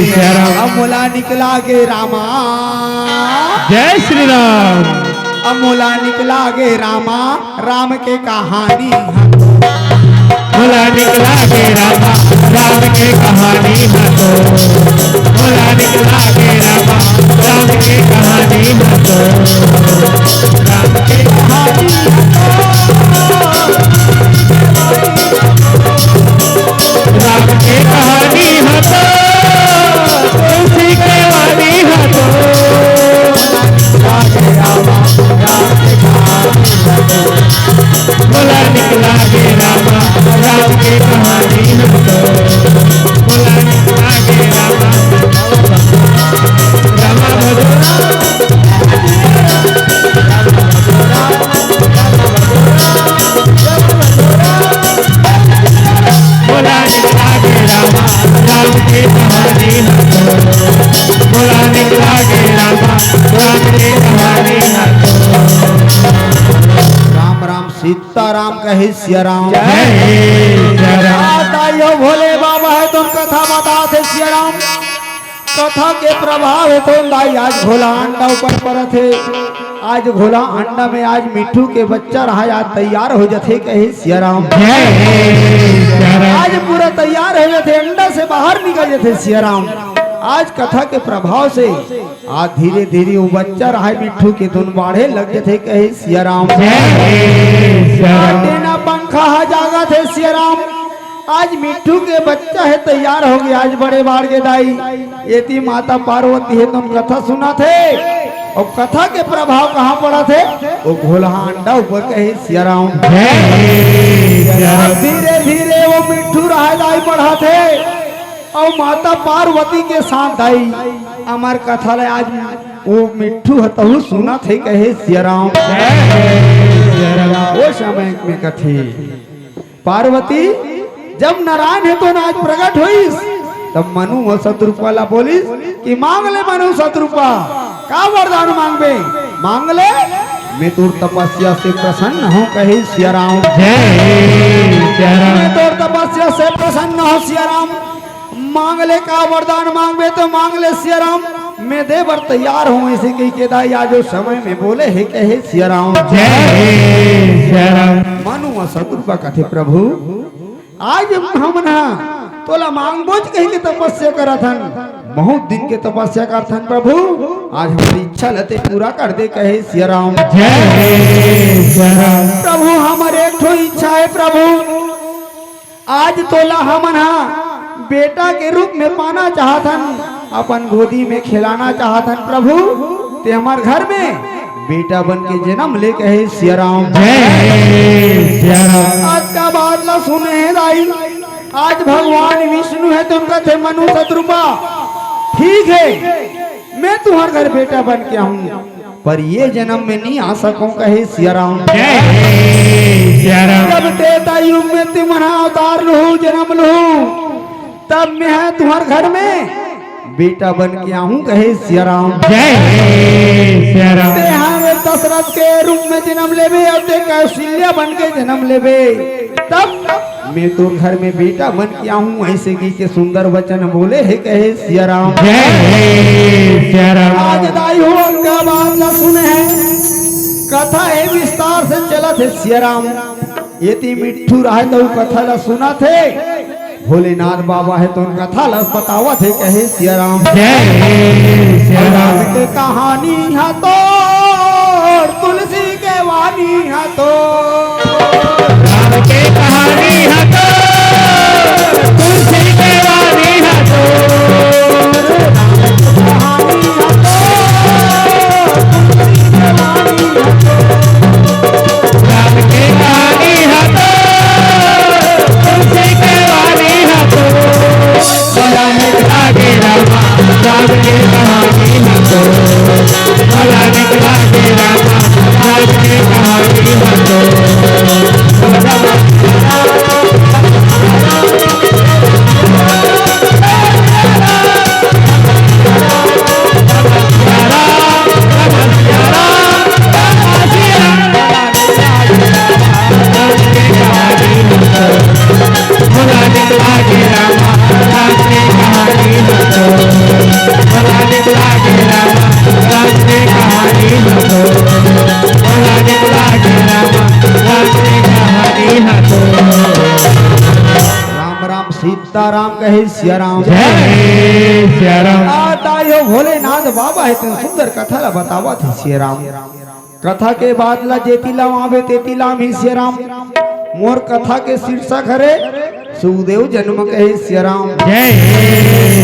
सिया राम। अब मोला निकला गे रामा। जय श्री राम। अब मोला निकला गे रामा, राम के कहानी। मोला निकला गे रामा, राम के कहानी ह तो। मोला निकला गे रामा, राम के कहानी ह तो। राम के कहानी ह तो। राम के कहानी ह तो, तुलसी के वाणी ह तो। मोला निकला गे रामा, राम के कहानी ह तो। मोला निकला गे रामा, रामा भजो। मोला निकला गे रामा, राम के कहानी ह तो। मोला निकला गे रामा, राम के कहानी ह तो। राम राम सीताराम कहे सिया राम। जय सिया राम। आ, ताई हो भोले बाबा हे तो कथा बतात हे सिया राम। कथा के प्रभाव हे तो दाई आज घोलहा अंडा ऊपर पड़त हे। आज घोलहा अंडा में आज मिट्ठू के बच्चा रहा, आज तैयार हो जथे कहे सिया राम। जय सिया राम। आज पूरा तैयार हो जथे, अंडा से बाहर निकल जथे सिया राम। आज कथा के प्रभाव से आज धीरे धीरे वो बच्चा रहा मिट्ठू के धुन बाढ़े लग जथे कहे सिया राम। जय सिया राम। टेना पंखा ह जागत हे सिया राम। आज मिट्ठू के बच्चा हे तैयार हो गे, आज बड़े बाढ़ गे दाई। एती माता पार्वती हे तुम कथा सुनत हे, अउ कथा के प्रभाव कहाँ पड़त हे? वो घोलहा अंडा ऊपर कहे सिया राम। जय सिया राम। धीरे धीरे वो मिट्ठू रहा दाई बढ़त हे, अउ माता पार्वती के साथ दाई अमर कथा ले आज वो मिट्ठू ह तहू सुनत हे कहे सिया राम। जय सिया राम। वो समय में कथे पार्वती, जब नारायण हे तो आज प्रगट होइस, तब मनु अउ शतरूपा ला बोलिस कि मांग ले मनु शतरूपा, का वरदान मांगबे? मांग ले, मैं तोर तपस्या से प्रसन्न हूँ कहे सिया राम। जय सिया राम। मैं तोर तपस्या से प्रसन्न हूँ सिया राम। मांग ले, का वरदान मांगबे तो मांग ले सिया राम, मैं दे बर तैयार हूँ। ऐसे कहि के दाई आज वो समय में बोले हे कहे सिया राम। जय सिया राम। मनु अउ शतरूपा कथे प्रभु, आज हमन हा तोला मांगबोच कहि के तपस्या करत हन, बहुत दिन के तपस्या करत हन प्रभु, आज हमर इच्छा ल ते पूरा कर दे कहे सिया राम। जय सिया राम। प्रभु हमर एक ठो इच्छा हे प्रभु, आज तोला हमन हा बेटा के रूप में पाना चाहत हन, अपन गोदी में खेलाना चाहत हन प्रभु, ते हमर घर में बेटा बन के जन्म ले कहे सिया राम। जय सिया राम। आज का बात ला सुने हे दाई, आज भगवान विष्णु हे तो कथे मनु शतरूपा, ठीक हे, मैं तुम्हर घर बेटा बन के आहूँ, पर ये जन्म में नहीं आ सकूँ कहे सिया राम। जय सिया राम। जब त्रेता युग में तिमन अवतार लुहू, जन्म लुहू, तब मैं हा तुम्हर घर में बेटा बन के आहूँ कहे सिया राम। जय सिया राम। ते हा दशरथ के रूप में जन्म लेबे अउ ते कौशल्या बन के जन्म लेबे, तब मैं तोर घर में बेटा बन के आहूँ, ऐसे कहि के सुंदर वचन बोले हे कहे सिया राम। जय सिया राम। आज दाई हो का बात ला सुने हे, कथा हे विस्तार से चलत हे सिया राम। एती मिट्ठू रहा तो कथा ला सुनत हे, भोलेनाथ बाबा हे तोन कथा ल बतावत हे, कहे सिया राम। जय सिया राम। राम के कहानी ह तोर, तुलसी के वाणी ह तोर। राम के कहानी ह तोर, तुलसी के वाणी ह तोर। कहानी ह तोर, तुलसी के वाणी ह तोर। राम के कहानी ह तोर, तुलसी के वाणी ह तोर। भला निकला के रामा, राम के कहानी ह तोर। भला निकला के रामा, राम के कहानी ह तोर। राम राम सीताराम कहे सिया राम। जय सिया राम। आ दाई हो भोलेनाथ बाबा हे तेन सुंदर कथा ला बतावत हे सिया राम। कथा के बात ला जेती लाम आबे तेती लाम ही सिया राम। मोर कथा के शीर्षक हरे सुखदेव जन्म कहे सिया राम। जय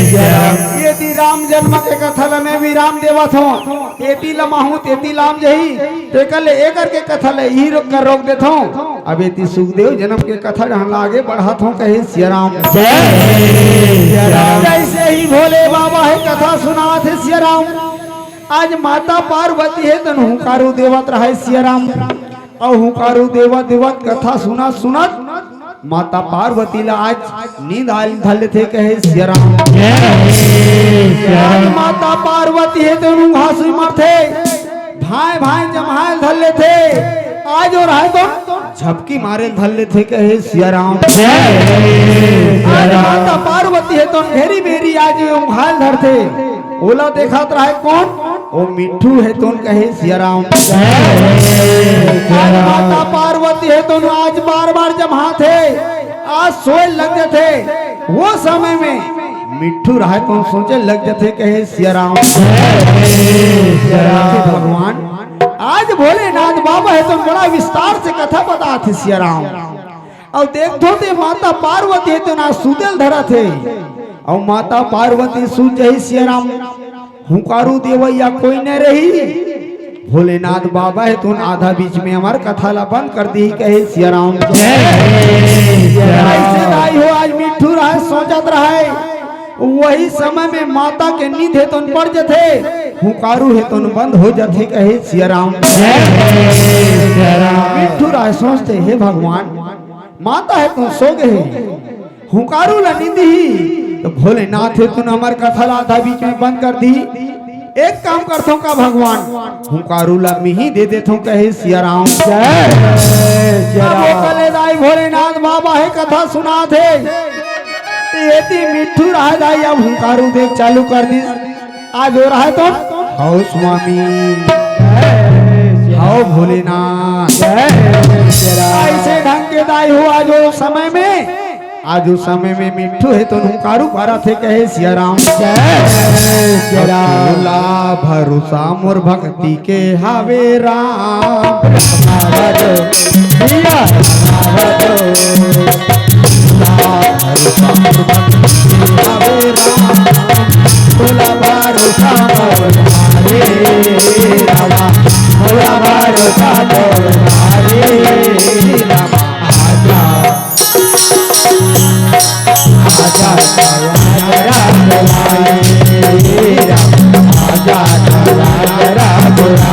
सिया राम। यदि राम जन्म के कथा ला मैं विराम देवत हूँ, तेती लमाहूँ तेती लाम जही, तेकर ले एकर के कथा ले इही रोक कर रोक देत हूँ। अब एती सुखदेव जन्म के कथा डहन ला आगे बढ़ात हूँ कहे सिया राम। जय सिया राम। जैसे ही भोले बाबा हे कथा सुनात हे सिया राम, आज माता पार्वती हे तन हुंकारू देवत रहे सिया राम। अउ हुंकारू देवत देवत कथा सुनत सुनत माता पार्वती ला आज नींद आय ल धर लेथे कहे सिया राम। जय सिया आज राम। माता पार्वती हे तन ऊंघा सुई मारथे, भांय भांय जम्हाय ल धर लेथे। आज ओ रहे तो झपकी मारे ल धर लेथे कहे सिया राम। जय सिया आज राम। माता पार्वती हे तन घेरी बेरी आज ऊंघा ल धरथे। ओला देखत रहे कोन? ओ मिट्ठू हे तोन कहे सिया राम। जय सिया आज राम। माता पार्वती हे तोन आज बार बार जम्हाथे, आज सोय लग जथे। वो समय में मिट्ठू रहे तोन सोचे लग जथे कहे सिया राम। जय सिया राम। भगवान आज भोलेनाथ बाबा हे तोन बड़ा विस्तार से कथा बताथे सिया राम। अउ देखथो ते माता पार्वती हे तेन आज सूते ल धरत हे। अउ माता पार्वती सूत जही सिया राम, हुंकारू देवइया कोई न रही। भोलेनाथ बाबा हे तेन आधा बीच में हमर कथा ला बंद कर दिही कहे सिया राम। जय सिया राम। अइसे दाई हो आज मिट्ठू रहे सोचत रहे, वही समय में माता के नींद हे तोन पड़ जथे, हुंकारू हे तोन बंद हो जथे कहे सिया राम। जय सिया राम। मिट्ठू रहे सोचथे, हे भगवान, माता हे तोन सो गे हे, हुंकारू ला नींद ही, तो भोलेनाथ हे तोन हमर कथा ला आधा बीच में बंद कर दी। एक काम करथों का भगवान, हुंकारू ला मिही दे देथों कहे सिया राम। जय सिया राम। अब ओ कले दाई भोलेनाथ बाबा हे कथा सुनाथे। एती मिट्ठू रहे दाई अब हुंकारू देख चालू कर दिस। आज ओ रहे तो हव स्वामी, हव भोलेनाथ। अइसे ढंग के दाई हो आज ओ समय में, आज ओ समय में मिट्ठू हे तोन हुंकारू भरत हे कहे सिया राम। जय सिया राम। भरोसा मोर भक्ति के हावे राम। राम भरोसा मोर भक्ति के हावे राम। भरोसा मोर भक्ति के हावे राम। भोला भरोसा मोर भावे राम। भोला भरोसा मोर भावे राम। आजा। आजा, आजा, आजा, आजा, आजा, आजा।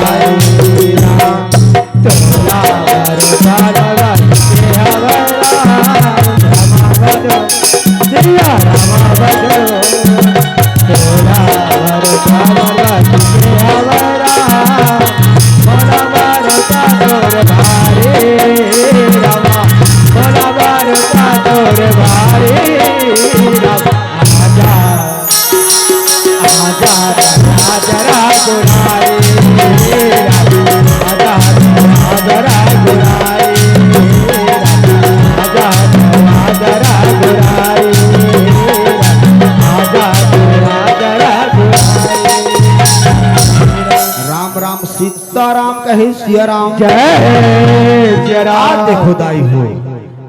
हे सिया राम। जय सिया राम। आज देखो दाई हो,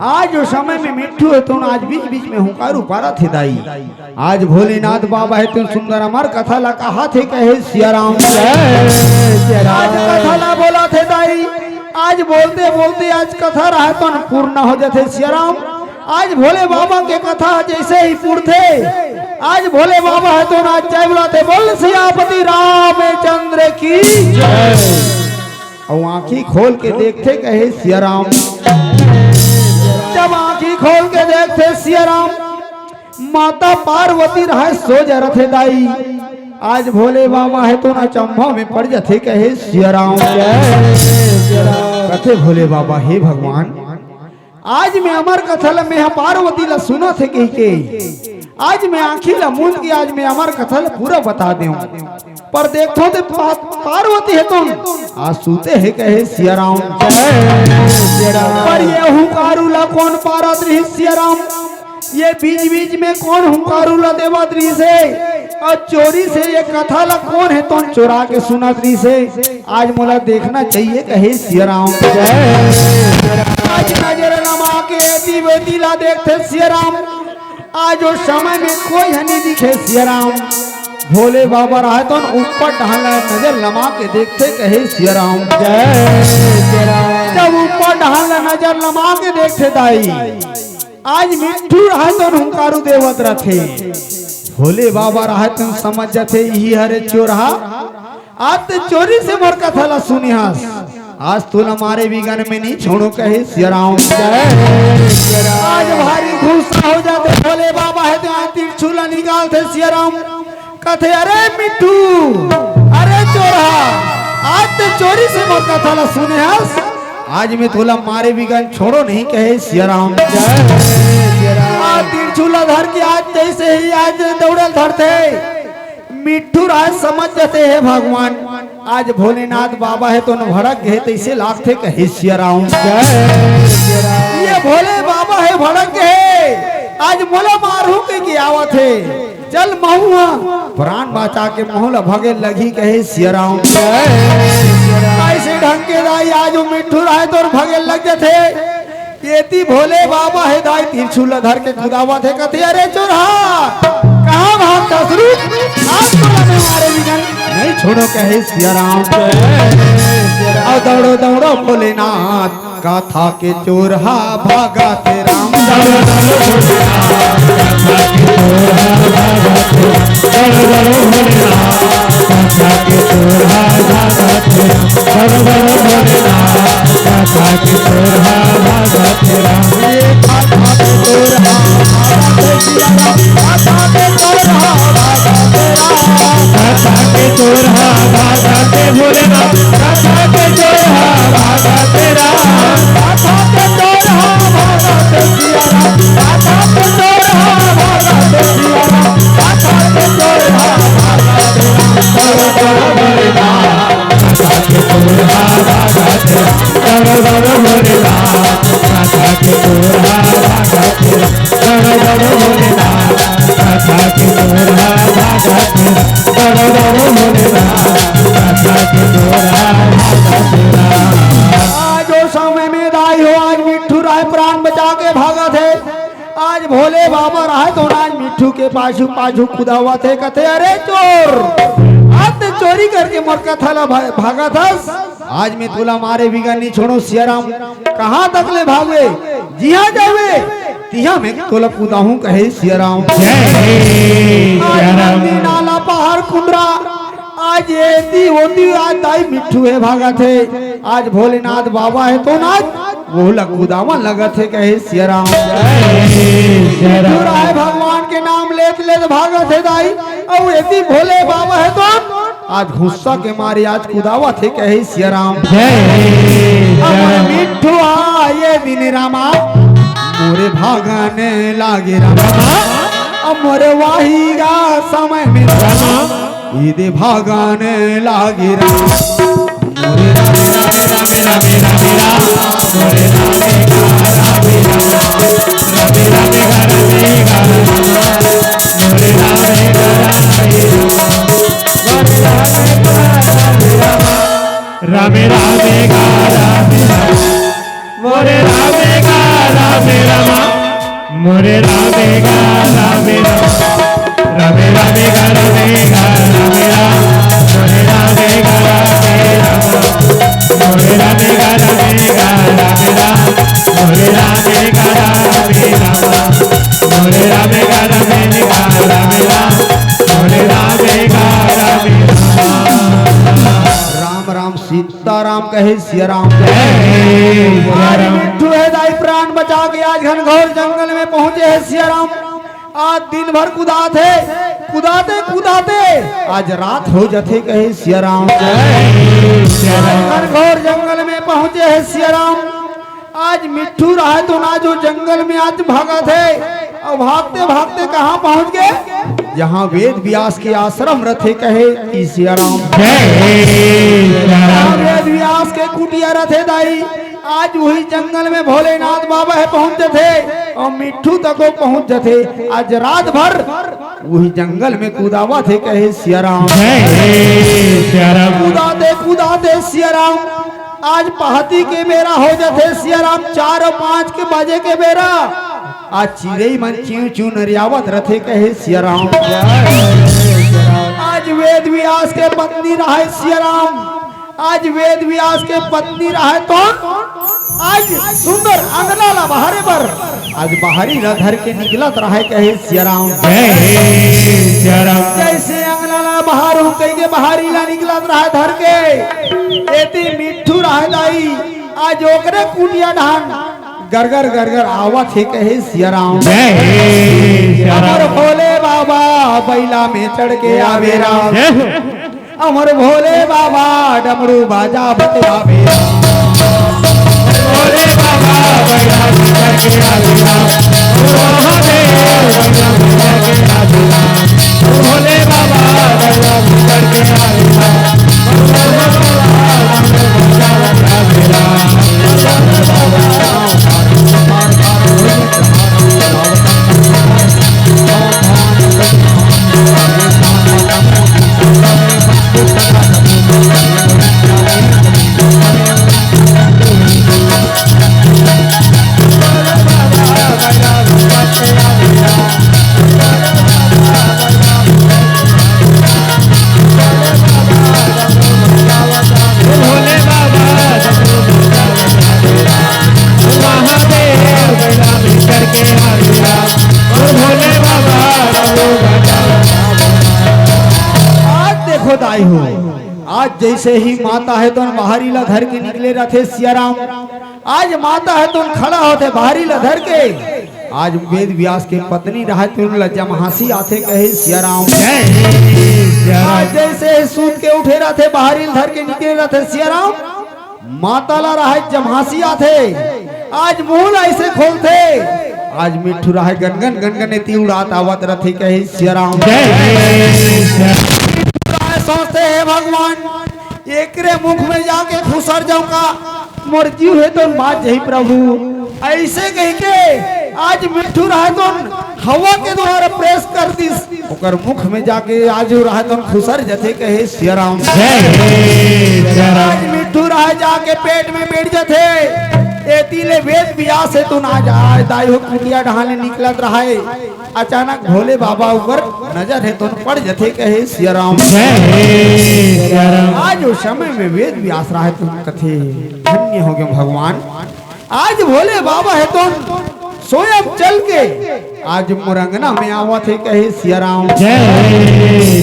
आज जो समय में मिट्ठू हे तो आज बीच बीच में हुंकारू पारत हे दाई। आज भोलेनाथ बाबा हे तो सुंदर हमर कथा ला कहाथे कहे सिया राम। जय सिया राम। आज कथा ला बोलथे दाई, आज बोलते बोलते आज कथा रहे तो पूर्ण हो जाथे सिया राम। आज भोले बाबा के कथा जैसे ही पुरथे, आज भोले बाबा हे तो आज जय बुलाथे, बोल सियापति रामचंद्र की जय। अउ आंखी खोल के देखथे कहे सिया राम। जब आंखी खोल के देखथे सिया राम, माता पार्वती रहे सो जरथे दाई। आज भोले बाबा हे तो ना चंभा में पड़ जाथे कहे सिया राम। कथे भोले बाबा, हे भगवान, आज में अमर कथा ल मेहा पार्वती ल सुनत हे कहिके, आज में आंखी ल मूंद के आज में अमर कथा ल पूरा बता देव। पर देखो ते पा-, पार्वती हे तो आज सूते हे कहे सिया राम। पर ये हुंकारू ल कोन पारत रिहिस सिया राम? ये बीच बीच में कोन हुंकारू ल देवत रिहिस हे? अउ चोरी से ये कथा ल कोन हे तो चोरा के सुनत रिहिस हे? आज मोला देखना चाहिए कहे सिया राम। आज नजर लमा के एती वेती ला देखथे सिया राम। आज ओ समय में कोई ह नइ दिखे सिया राम। भोले बाबा रहे तो ऊपर डहान ला नजर लमा के देखथे कहे सिया राम। जब ऊपर डहान ला नजर लमा के देखथे दाई, आज मिट्ठू रहे तो हुंकारू देवत रथे। भोले बाबा रहे तो समझ जाथे, इही हरे चोरहा। आज ते चोरी से मोर कथा ला सुने हस, आज तोला मारे बिगन में नइ छोड़ों कहे सिया राम। आज भारी गुस्सा हो जाथे भोले बाबा हे तो आज त्रिशूल ला निकालथे सिया राम। कथे, अरे मिट्ठू, अरे चोरहा, आज ते चोरी से मोर कथा ला सुने हस, आज में तोला मारे बिगन छोड़ों नहीं कहे सिया राम। आज त्रिशूल ला धर के आज जैसे ही आज दौड़ल धरथे, मिट्ठू राज समझ जाथे, हे भगवान, आज भोलेनाथ बाबा हे तो न भड़क गे तैसे लागथे कहे सिया राम। ये भोले बाबा हे भड़क गे, आज मोला मारहू कहिके आवत हे। चल महूं ह प्राण बचा के महूं ला भगे लगही कहे सिया राम। ऐसे ढंग के दाई आज वो मिट्ठू राय तोर भगे लग जाथे। एती भोले बाबा हे दाई त्रिशूल धर के कुदावत हे, कथे, अरे चोरहा, कहाँ भागथस? रुक, आज तोला मैं मारे बिगन नहीं छोड़ों कहे सिया राम। अउ दौड़ो दौड़ो भोलेनाथ, कथा के चोरहा भागत हे राम। आज ओ समय में दाई हो, आज मिट्ठू राय प्राण बचा के भागत हे। आज भोले बाबा राय तो आज मिट्ठू के पाछू पाछू कुदावत हे, कथे, अरे चोर, आज ते चोरी करके मोर कथा ला भा-, भागत हस। आज मैं तोला मारे बिगन नहीं छोड़ों सिया राम। कहाँ तक ले भागवे, जिहाँ जावे तिहाँ मैं तोला कुदाहूँ कहे सिया राम। जय सिया राम। नाला पहाड़ कुंदरा, आज एती ओती आज दाई मिट्ठू हे भागत हे। आज भोलेनाथ बाबा हे तो ना आज वो ला कुदावन लगत हे कहे सिया राम। जय सिया राम। मिट्ठू राय भगवान के नाम लेत लेत भागत हे दाई, अउ एती भोले बाबा हे तो आज गुस्सा के मारे आज कुदावत हे कहे सिया राम। जय सिया राम। मिट्ठू आए दिन रामा, मोरे भागन लागे रामा। अब मोरे वाही गा समय में रामा, इदे भागन लागे रामा। मोरे रामे रामे रामे रामे रामे राम, मोरे रामे गा रामे राम, रामे रामे गा रामे गा राम, मोरे रामे गा रामे राम। राम राम राम कहे सिया राम। जय सिया आज राम। मिट्ठू हे दाई प्राण बचा के आज घनघोर जंगल में पहुंचे हे सिया राम। आज दिन भर कुदात हे, कुदाते कुदाते आज रात हो जथे कहे सिया राम। जय सिया राम। घनघोर जंगल में पहुंचे हे सिया राम। आज मिट्ठू राहय तो ना जो जंगल में आज भागत हे, अउ भागते भागते कहाँ पहुंच गे? जहाँ वेद व्यास के आश्रम रथे कहे कि सिया राम। जय सिया राम। वेद व्यास के कुटिया रथे दाई, आज वही जंगल में भोलेनाथ बाबा हे पहुंच जथे अउ मिट्ठू तको पहुंच जथे। आज रात भर वही जंगल में कुदावत हे कहे सिया राम। जय सिया राम। कुदाते कुदाते सिया राम आज पहाती के बेरा हो जथे सिया राम, चार अउ पाँच के बजे के बेरा। आज चिरई मन चिंव चिंव नरियावत रथे कहे सिया राम। आज वेद व्यास के पत्नी राहय सिया राम, आज वेद व्यास के पत्नी राहय तो आज सुंदर अंगना ला बहारे बर आज बहारी ला धर के निकलत राहय कहे सिया राम। जय सिया राम। जइसे अंगना ला बहारहूं कहिके बहारी ला निकलत राहय धर के, एती मिट्ठू राहय दाई आज ओकरे कुटिया डहन गरगर गरगर आवत हे कहे सिया राम। जय सिया राम। हमर भोले बाबा बैला में चढ़ के आवे राम। जय हो। हमर भोले बाबा डमरू बाजा बजावे। भोले बाबा बैला में चढ़ के आवे राम। भोले बाबा बैला में चढ़ के आवे राम। आज देखो दाई हो, आज जइसे ही माता हे तो बहारी ला धर के निकले रथे सिया राम। आज माता हे तो खड़ा होथे बहारी ला धर के। आज वेद व्यास के पत्नी राहय तो ला जमहासी आथे कहे सिया राम। जय सिया राम। आज जइसे ही सूत के उठे रथे बहारी ला धर के निकले रथे सिया राम। माता ला राहय जमहासी आथे, आज मुंह ला अइसे खोलथे, आज मिट्ठू राहय गनगन गनगन एती उड़ात आवत रथे कहे सिया राम। जय सिया राम। सोचथे हे भगवान, एकरे मुख में जाके खुसर जाहूं का, मोर जीव हे तो बाच जाही प्रभु। अइसे कहिके आज मिट्ठू राहय तो हवा के द्वारा press कर दिस। ओकर मुख में जाके आज राहय तो खुसर जथे कहे सिया राम। जय सिया राम। आज मिट्ठू राहय जाके पेट में बइठ जथे। एती ले वेद व्यास हे तो ना जाय दाई हो कुटिया डहन ले निकलत राहय। अचानक भोले बाबा ऊपर नजर हे तो पड़ जथे कहे सिया राम। जय सिया राम। आज ओ समय में वेद व्यास राहय तो कथे, धन्य हो गेंव भगवान। आज भोले बाबा हे तो स्वयं चल के आज मोर अंगना में आवत हे कहे सिया राम। जय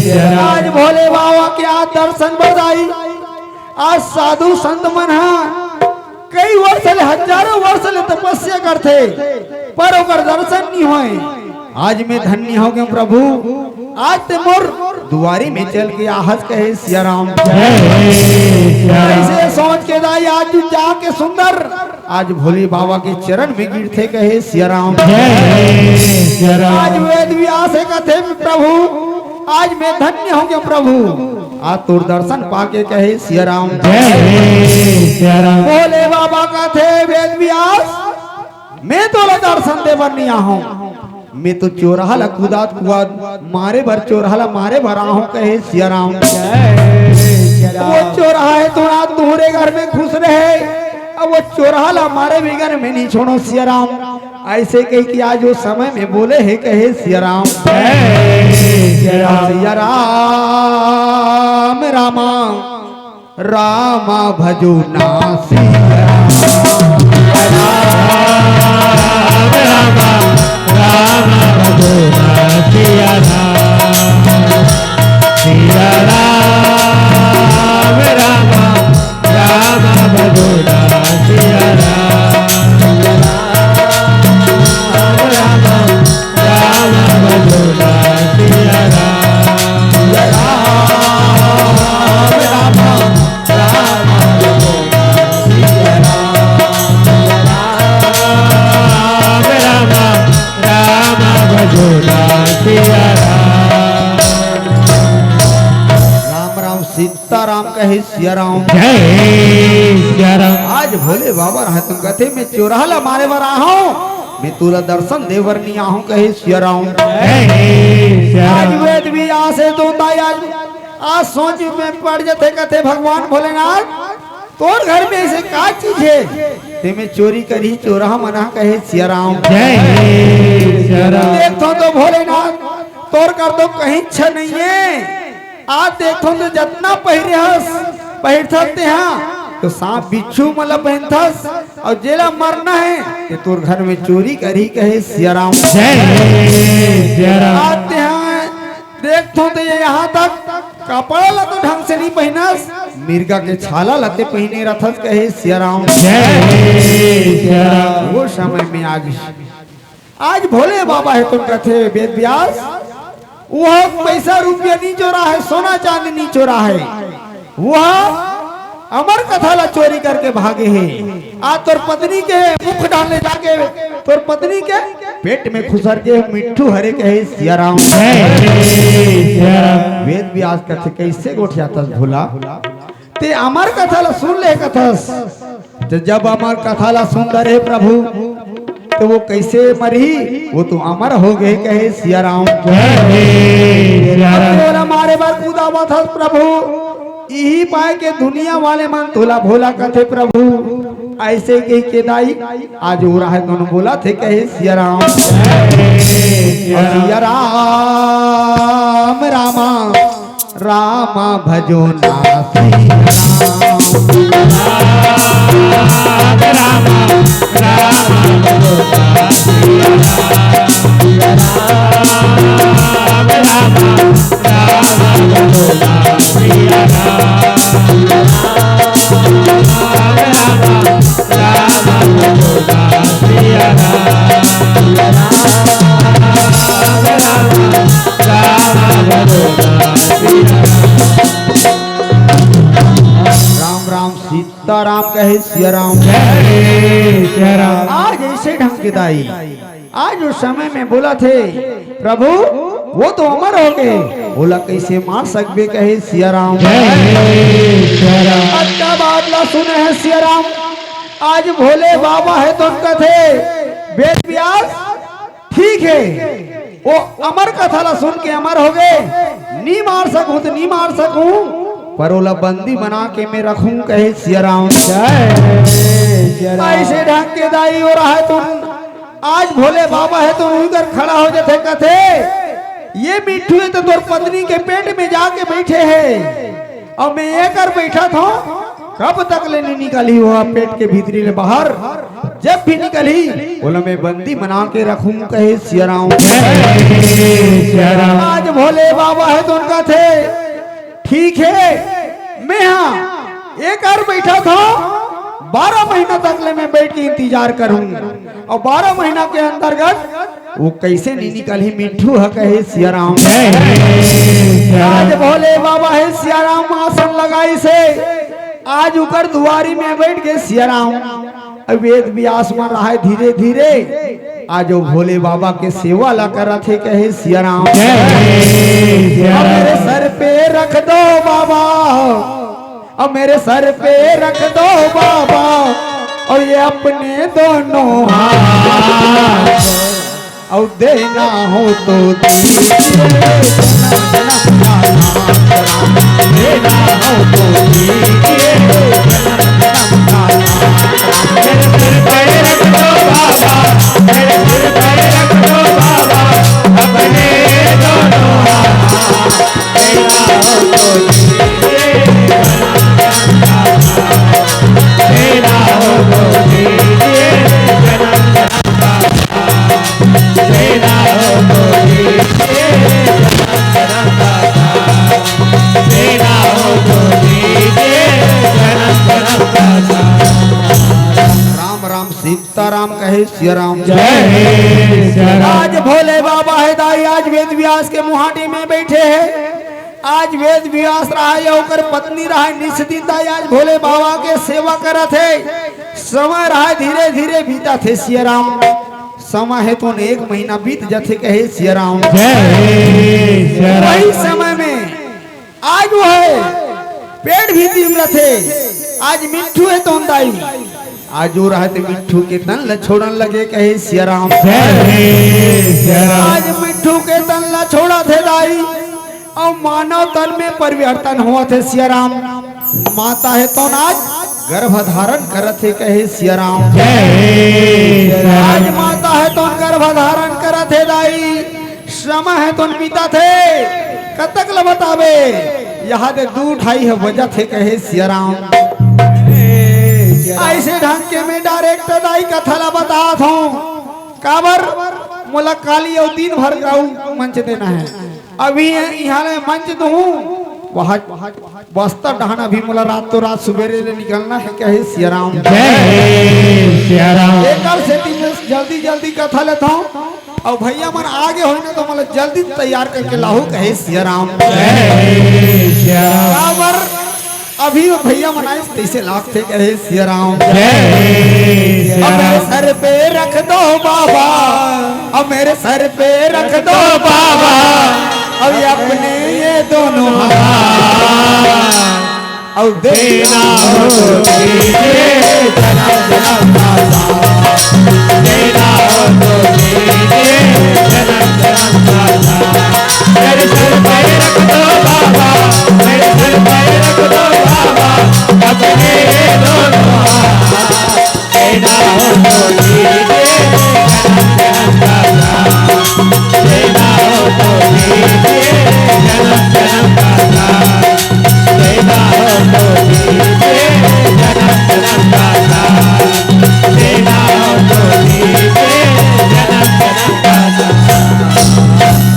सिया राम। आज भोले बाबा के आज दर्शन बर दाई, आज साधु संत मन ह कई वर्ष ले, हजारों वर्ष ले तपस्या करथे, पर ओकर दर्शन नइ होय। आज मैं धन्य हो गेंव प्रभु, आज ते मोर दुआरी में चल के आहस कहे सिया राम। जय सिया राम। अइसे सोच के दाई आज तू जाके सुंदर आज भोले बाबा के चरण में गिरथे कहे सिया राम। जय सिया राम। आज वेद व्यास हे कथे प्रभु, आज मैं धन्य हो गेंव प्रभु, आज तोर दर्शन पाके कहे सिया राम। जय सिया राम। भोले बाबा कथे वेद व्यास, मैं तोला दर्शन दे बर नइ आहूं, मैं तो चोरहा ला कुदात कुदात मारे बर, चोरहा ला मारे बर आहूं कहे सिया राम। जय सिया राम। वो चोरहा हे तो आज तुंहरे घर में खुस रहे, अब वो चोरहा ला मारे बिगर मैं नइ छोड़ों सिया राम। अइसे कहिके आज ओ समय में बोले हे कहे सिया राम। जय सिया राम। सिया राम रामा रामा भजो ना सिया राम। राम रामा रामा भजो ना सिया राम। सिया राम रामा राम कहे सिया राम। जय सिया राम। आज भोले बाबा रहे तुम कथे, मैं चोरहा ला मारे बर आहूं, मैं तोला दर्शन दे बर नहीं आहूं, कहे सिया राम। जय सिया आज राम। वेद भी आसे तो ताई आज, आज सोच में पड़ जथे, कथे भगवान भोलेनाथ, तोर घर में ऐसे का चीज हे, ते में चोरी करही चोरहा मन हा, कहे सिया राम। जय सिया राम। देखथों तो भोलेनाथ, तोर कर तो कहीं इच्छा नहीं है। आज देखथों तो जतना पहिरे हस, पहिरथस तेहा, तो सांप बिच्छू मन ला पहिनथस, अउ जेला मरना हे, ते तोर घर में चोरी करही, कहे सिया राम। जय सिया राम। आज तेहा देखथों तो ये यहाँ तक कपड़ा ला तो ढंग से नहीं पहिनस, मिर्गा के छाला ला ते पहिने रथस, कहे सिया राम। जय सिया राम। वो समय में आज, आज भोले बाबा हे तुम कथे वेद व्यास, वो पैसा रुपया नहीं चोरा हे, सोना चांदी नहीं चोरा हे, वो अमर कथा ला चोरी करके भागे हे। आज तोर पत्नी के मुख डाल ले जाके तोर पत्नी के पेट में खुसर के मिट्ठू हरे, कहे सिया राम। जय सिया राम। वेद व्यास कथे, कैसे गोठियाथस भोला, ते अमर कथा ला सुन ले कथस, तो जब अमर कथा ला सुन डरे प्रभु, तो वो कैसे मरही, वो तो अमर हो गे, कहे सिया राम। जय सिया राम। भोला मारे बर कूदावत हस प्रभु, इही पाय के दुनिया वाले मन तोला भोला कथे प्रभु। ऐसे कहि के दाई आज वो रहे दोनों बोलथे, कहे सिया राम। जय सिया राम। सिया राम रामा रामा भजो ना सिया राम। राम राम राम भजो ना सिया राम। राम राम राम भजो ना सिया राम। राम राम राम भजो ना सिया राम। राम राम राम राम राम सीताराम कहे सिया राम। जय सिया राम। आज ऐसे ढंग के दाई, आज उस समय में बोलथे, प्रभु वो तो अमर हो गे, ओला कैसे मार सकबे कहे सिया राम। जय सिया राम। अच्छा बात ला सुने हे सिया राम, आज भोले बाबा हे तो कथे वेद व्यास, ठीक हे, वो अमर कथा ला सुन के अमर हो गे, नी मार सकूं तो नी मार सकूं, पर ओला बंदी बना के मैं रखूं कहे सिया राम। जय सिया राम। ऐसे ढंग के दाई हो रहा है तुम, आज भोले बाबा हे तो उही कर खड़ा हो जथे कथे, ये मिट्ठू हे तो तोर पत्नी के पेट में जाके बैठे हे, अउ मैं ये कर बैठा था, कब तक ले नहीं निकली हो पेट के भीतरी ले बाहर, जब भी निकली ओला मैं बंदी बना के रखूं कहे सिया राम। जय सिया राम। आज भोले बाबा हे तो उनका थे, ठीक हे, मैं हा एक और बैठा था, बारह महीना तक ले मैं बैठ के इंतजार करूं, अउ बारह महीना के अंतर्गत वो कैसे नहीं निकली मिट्ठू ह कहे सिया राम। जय सिया राम। आज भोले बाबा हे सिया राम आसन लगाइस हे, आज उकर दुआरी में बैठ के सिया राम, अब वेद व्यास मन रहे धीरे धीरे, आज वो भोले बाबा के सेवा ला करत हे कहे सिया राम। जय सिया राम। मेरे सर पे रख दो बाबा, अब मेरे सर पे रख दो बाबा, और ये अपने दोनों हाथ, और देना हो तो दीजिए, देना हो तो दीजिए। राम राम सीताराम कहे सिया राम। जय सिया राम। आज भोले बाबा हे दाई, आज वेद व्यास के मुहाटी में बैठे हे। आज वेद व्यास रहे, ओकर पत्नी रहे, निस दिन दाई आज भोले बाबा के सेवा करत हे। समय रहे धीरे धीरे बीतत हे सिया राम। समय हे तो एक महीना बीत जथे कहे सिया राम। जय सिया राम। वही समय में आज वो हे पेट भीतरी म रथे। आज मिट्ठू हे तोन दाई, आज ओ रहे ते मिट्ठू के तन ल छोड़न लगे, कहे सिया राम। जय हे सिया राम। आज मिट्ठू के तन ल छोड़त हे दाई, अउ मानव तन में परिवर्तन होवत हे सिया राम। माता हे तोन आज गर्भ धारण करत हे, कहे सिया राम। जय हे सिया राम। आज माता हे तोन गर्भ धारण करत हे दाई, समय हे तोन बीतत हे, कतक ल बताबे, यहाँ दे दू ढाई हे बजत हे, कहे सिया राम। अइसे ढंग के मैं direct दाई कथा ल बतात हूँ, काबर मोला काली अउ दिन भर का मंच देना हे। अभी यहाँ ले मंच दूँ, वहाँ बस्तर डहान अभी मोला रात तो रात सुबेरे ले निकलना हे, कहे सिया राम। जय हे सिया राम। एकर सेती मैं जल्दी जल्दी कथा लेत हूँ, अउ भैया मन आगे होई ना तो मोला जल्दी तैयार करके लाहू, कहे सिया राम। जय हे सिया राम। काबर अभी वो भैया मन आइस तइसे लागथे, कहे सिया राम। जय हे सिया राम। अब मेरे सर पे रख दो बाबा, अब मेरे सर पे रख दो बाबा, अब ये अपने ये दोनों हाथ, अब देना हो तो दीजिए, जन्म जन्म का साथ। देना हो तो दीजिए, जन्म जन्म का साथ। मेरे सर पे रख दो बाबा, मेरे सर पे रख दो बाबा, अपने ये दोनों हाथ।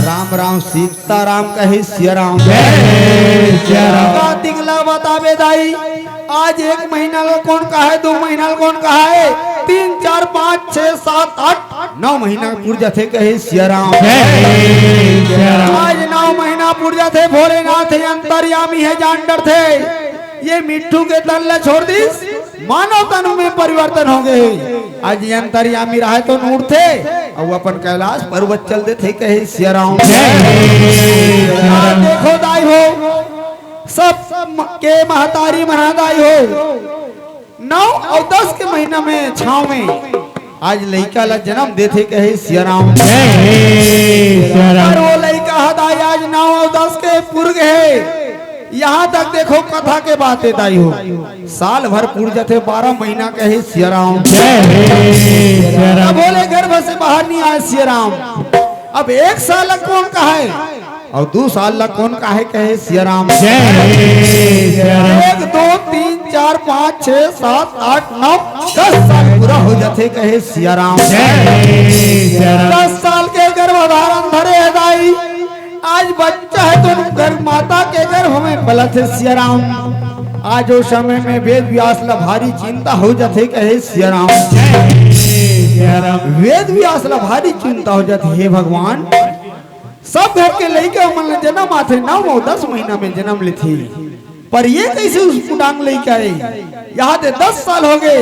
राम राम सीताराम कहे सिया राम। जय सिया राम। का तिंगला बताबे दाई, आज एक महीना ल कोन कहाय, दू महीना ल कोन कहाय, तीन, चार, पाँच, छह, सात, आठ, नौ महीना पुर जाथे कहे सिया राम। जय सिया राम। आज नौ महीना पुर जाथे, भोलेनाथ हे अंतर्यामी हे, जान डरथे। ये मिट्ठू के तन ल छोड़ दिस, मानव तन में परिवर्तन हो गे। आज ये अंतर्यामी रहे तो उठथे, अउ अपन कैलाश पर्वत चल देथे कहे सिया राम। जय सिया राम। देखो दाई हो, सब के महतारी मना दाई हो, नौ अउ दस के महीना में छाँव में आज लइका ला जन्म देथे कहे सिया राम। जय सिया राम। अउ वो लइका ह दाई आज नौ अउ दस के पुर गे हे। यहाँ तक देखो कथा के बात हे दाई हो, साल भर पुर जाथे बारह महीना कहे सिया राम। जय सिया राम। अब बोले गर्भ से बाहर नहीं आए सिया राम। अब एक साल ला कोन कहाय अउ दू साल ला कोन कहाय कहे सिया राम। जय सिया राम। एक, दो, तीन, चार, पाँच, छह, सात, आठ, नौ, दस साल पूरा हो जाथे कहे सिया राम। जय सिया राम। दस साल के गर्भ धारण धरे हे दाई, आज बच्चा हे तो गर्भ माता के गर्भ में पलत हे सिया राम। आज ओ समय में वेद व्यास ला भारी चिंता हो जाथे कहे सिया राम। जय सिया राम। वेद व्यास ला भारी चिंता हो जाथे, हे भगवान, सब घर के लइका मन ल जन्म आथे, नौ अउ दस महीना में जन्म लेथे, पर ये कइसे उस पुटांग लइका हे? यहाँ ते दस साल हो गे,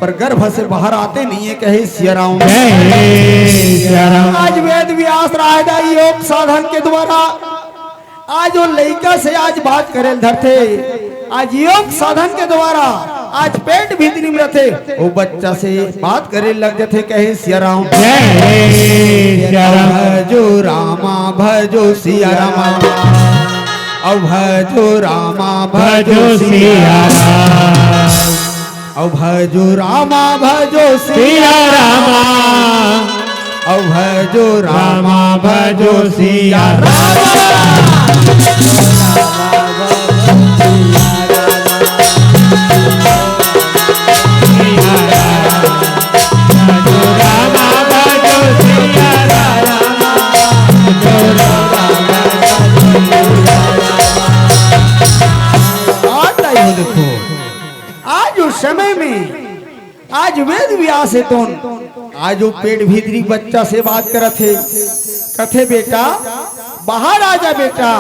पर गर्भ से बाहर आते नहीं हे, कहे सिया राम। जय सिया राम। आज वेद व्यास राय दाई योग साधन के द्वारा आज वो लइका से आज बात करे ल धरथे, आज योग साधन के द्वारा आज पेट भीतरी में रथे, वो बच्चा से बात करे लग जथे, कहे सिया राम। जय सिया राम। भजो रामा भजो सिया रामा, अउ भजो रामा भजो सिया राम। अउ भजो रामा भजो सिया रामा, अउ भजो रामा भजो सिया रामा। आज देखो, आज उस समय में आज वेद व्यास हे तोन, आज वो पेट भीतरी बच्चा से बात करत हे, कथे, "बेटा, बाहर आ जा बेटा,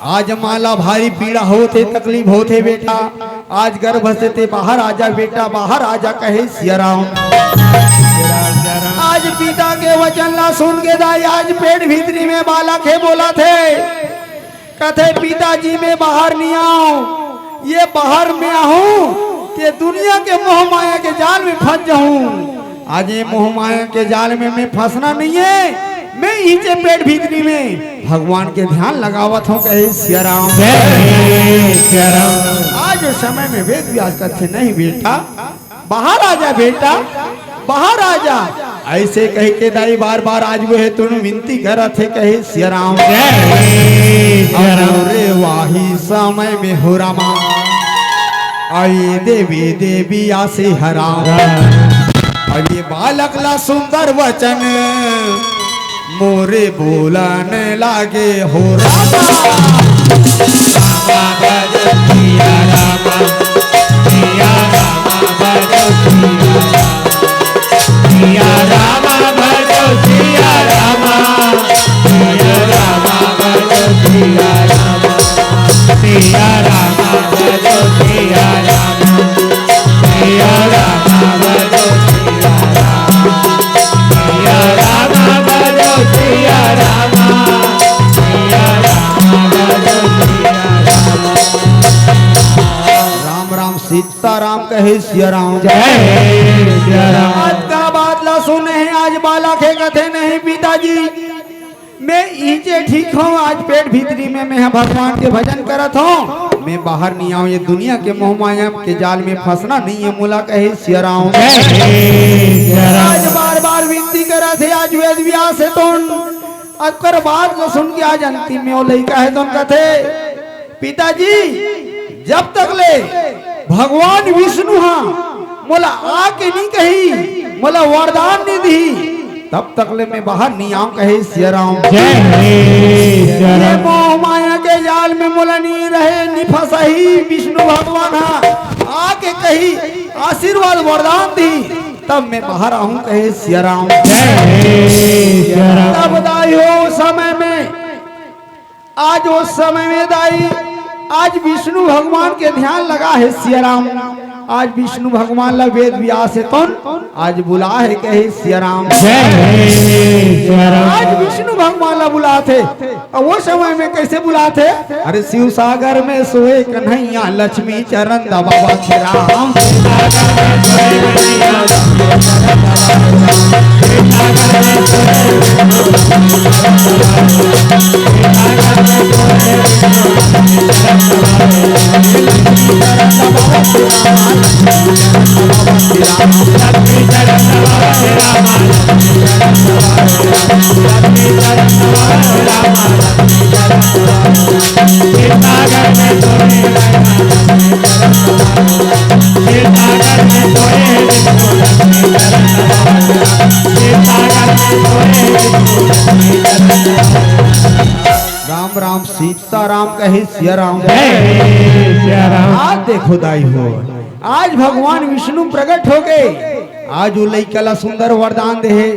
आज माला भारी पीड़ा होत हे, तकलीफ होत हे बेटा, आज गर्भ से ते बाहर आ जा बेटा, बाहर आ जा," कहे सिया राम। आज पिता के वचन ला सुन के दाई, आज पेट भीतरी में बालक हे, बोलत हे, कथे, "पिताजी, मैं बाहर नहीं आऊं, ये बाहर में आहूं कि दुनिया के मोह माया के जाल में फंस जाऊं। आज ये मोह माया के जाल में मैं फंसना नहीं है, मैं इचे पेट भीतरी में भगवान के ध्यान लगावत हूँ, कहे सिया राम। जय सिया राम। आज समय में वेद व्यास कथे, "नहीं बेटा, बाहर आ जा बेटा, बाहर आ जा।" ऐसे कह के दाई बार बार आज वो हे तुन विनती करत हे, कहे सिया राम। जय सिया राम। अरे वाही समय में हो रामा, आई देवी देवी आसे हराम। अब ये बालक ला सुंदर वचन मोरे बोलन लागे हो रामा। रामा भजो सिया रामा, सिया रामा भजो सिया रामा, सिया रामा भजो सिया रामा, सिया रामा भजो सिया रामा, सिया रामा भजो सिया रामा, सिया रामा भजो सिया रामा। सिया रामा भजो सिया रामा, सिया रामा भजो सिया रामा। राम राम सीताराम कहे सिया राम। जय सिया राम। आज का बात ला सुने हे, आज बालक हे कथे नहीं पिताजी, मैं इचे ठीक हूँ, आज पेट भीतरी में मैं भगवान के भजन करत हूँ, मैं बाहर नहीं आऊँ, ये दुनिया के मोह माया के जाल में फंसना नहीं है, मोला कहे सिया राम। जय सिया राम। आज बार बार विनती करत हे, आज वेद व्यास हे तो अकर बात ला सुन के आज अंतिम में वो लइका हे तो कथे, पिताजी, जब तक ले भगवान विष्णु हा मोला आके नहीं कही, मोला वरदान नहीं दी, तब तक ले मैं बाहर नहीं आऊं, कहे सिया राम। जय हे सिया ये राम। मोह माया के जाल में मोला नहीं रहे, नहीं फंसाही विष्णु भगवान हा आके कही, आशीर्वाद वरदान दी, तब मैं बाहर आहूं, कहे सिया राम। जय हे सिया राम। तब दाई हो समय में, आज वो समय में दाई, आज विष्णु भगवान के ध्यान लगा हे सिया राम। आज विष्णु भगवान ला वेद व्यास हे तोन आज बुला हे, कहे सिया राम। जय हे सिया राम। आज विष्णु भगवान ला बुलाथे। अब वो समय में कैसे बुलाथे? अरे शिव सागर में सोए कन्हैया लक्ष्मी चरण दबावत हे राम। राम राम सीताराम कहे सिया राम। जय सिया राम। आज देखो दाई हो, आज भगवान विष्णु प्रकट हो गए। आज वो लइका ला सुंदर वरदान दे हे।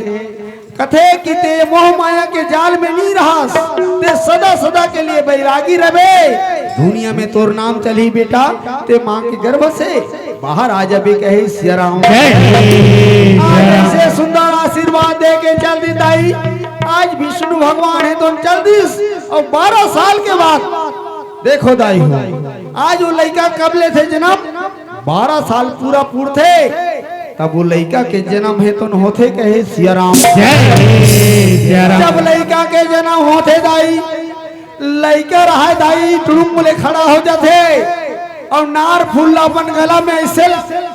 कथे कि ते मोह माया के जाल में नहीं रहस, ते सदा सदा के लिए बैरागी रहे। दुनिया में तोर नाम चली बेटा, ते माँ के गर्भ से बाहर आ जाबे, कहे सिया राम। जय सिया राम। आज ऐसे सुंदर आशीर्वाद दे के चल दी दाई। आज विष्णु भगवान हे तो चल दिस, और बारह साल के बाद देखो दाई हो, आज वो लइका कब लेथे जन्म? बारह साल पूरा पूरथे, तब वो लइका के जन्म हे तो होथे, कहे सिया राम। जय सिया राम। जब लइका के जन्म होथे दाई, लइका रहे दाई, टुड़ुम बोले खड़ा हो जाथे और नार फूल ला अपन गला में ऐसे ल-,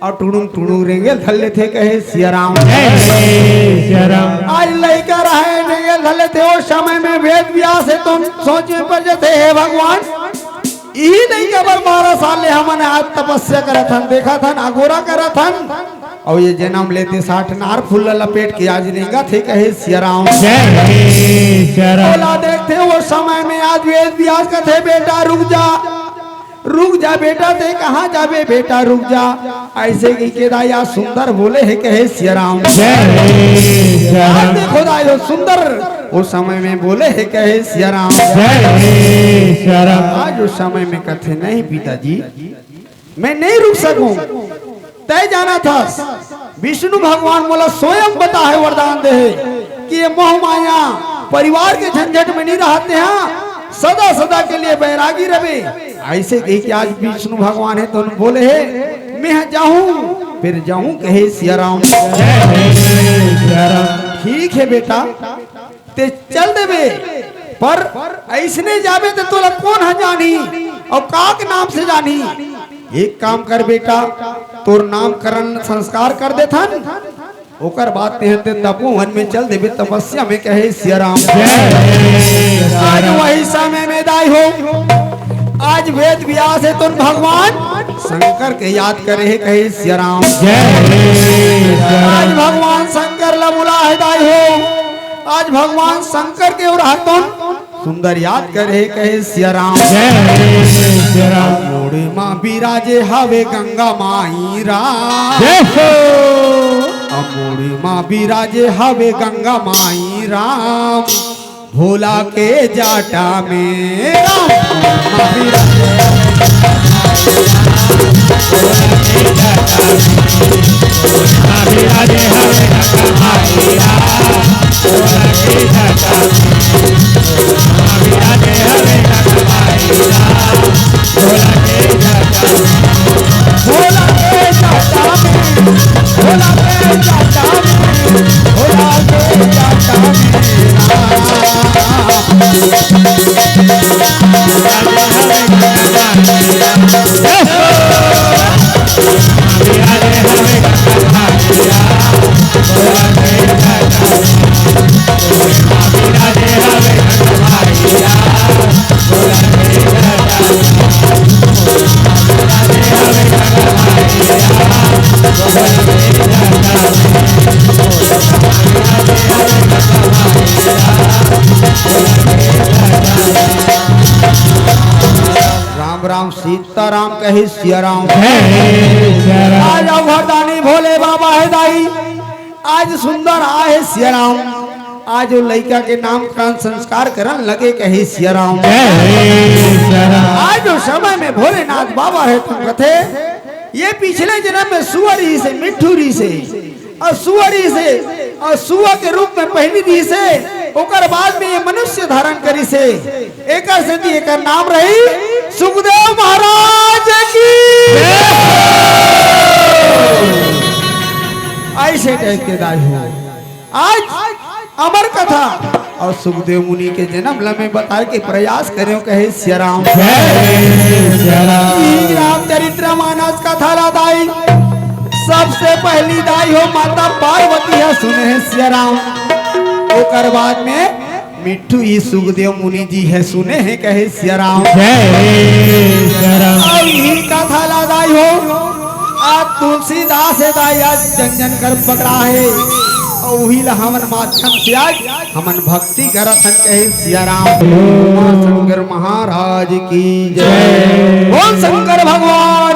और टुड़ुम टुड़ुम रेंगे धर लेथे, कहे सिया राम। जय सिया राम। आज लइका रहे रेंगे धर लेथे, वो समय में वेद व्यास हे तो सोच में पड़ जाथे, हे भगवान, इही लइका बर बारह साल ले हमन आज तपस्या करत हन, देखत हन, अगोरा करत हन, और ये जन्म लेथे साठ नार फूल ला लपेट के आज रेंगथे, कहे सिया राम। जय सिया राम। बोला देखथे वो समय में आज वेद व्यास कथे, बेटा रुक जा, रुक जा बेटा, ते कहाँ जाबे बेटा, रुक जा। ऐसे कहि के दाई आज सुंदर बोले हे, कहे सिया राम। जय सिया राम। आज देखो दाई हो सुंदर, उस समय में बोले हे, कहे सिया राम। जय सिया राम। आज उस समय में कथे, नहीं पिताजी, मैं नहीं रुक सकूं। तय जानथस, विष्णु भगवान मोला स्वयं बताहे, वरदान दे हे कि ये मोह माया परिवार के झंझट में नहीं रहते हैं, सदा सदा के लिए बैरागी रहे। ऐसे कही कि आज विष्णु भगवान हे तो बोले हे, "मैं जाहूं, फिर जाहूं," कहे सिया राम। ठीक हे बेटा, ते चल देबे, पर अइसने जाबे ते तोला कोन ह जानही अउ का के नाम से जानही? एक काम कर बेटा, तोर नामकरण संस्कार कर देथन, ओकर बाद तेहन ते तपोवन में चल देबे, तपस्या में, कहे सिया राम। आज वही समय में दाई हो, आज वेद व्यास हे तो भगवान शंकर के याद करे हे, कहे सिया राम। आज भगवान शंकर ला बुला हे दाई हो, आज भगवान शंकर के ओर हाथों सुंदर याद करे, कहे सिया राम। मुड़ी मा बिराजे हवे गंगा माई राम। मुड़ी मा बिराजे हवे गंगा माई राम। भोला के जाटा में राम। मुड़ी मा बिराजे राम राम सीताराम कहे सिया राम। आज अवघरदानी भोले बाबा हे दाई, आज सुंदर आहे सिया राम। आज वो लइका के नामकरण संस्कार करन लगे कहे सिया राम। आज जो समय में भोलेनाथ बाबा हे तुम कथे, ये पिछले जन्म में सुअर ही से, मिट्ठू रही से, अउ सुअर ही से, अउ सुअर के रूप में पहिली रही से, ओकर बाद में ये मनुष्य धारण करी से। एकर सेती एकर नाम रही सुखदेव महाराज की। ऐसे टाइप के दाई हो। आज अमर कथा अउ सुखदेव मुनि के जन्म ल मैं बताए के प्रयास करेंव कहे सिया राम। रामचरित्र मानस कथा ला दाई सबसे पहली दाई हो माता पार्वती ह सुने हे सिया राम। ओकर बाद में मिट्ठू ही सुखदेव मुनि जी ह सुने हे कहे सिया राम। अउ इही कथा ला दाई हो आज तुलसीदास हे दाई आज जन जन कर पकड़ा हे। अउ उही ला हमन माध्यम से आज हमन भक्ति करत हन कहे सिया राम। बोल शंकर महाराज की जय। बोल शंकर भगवान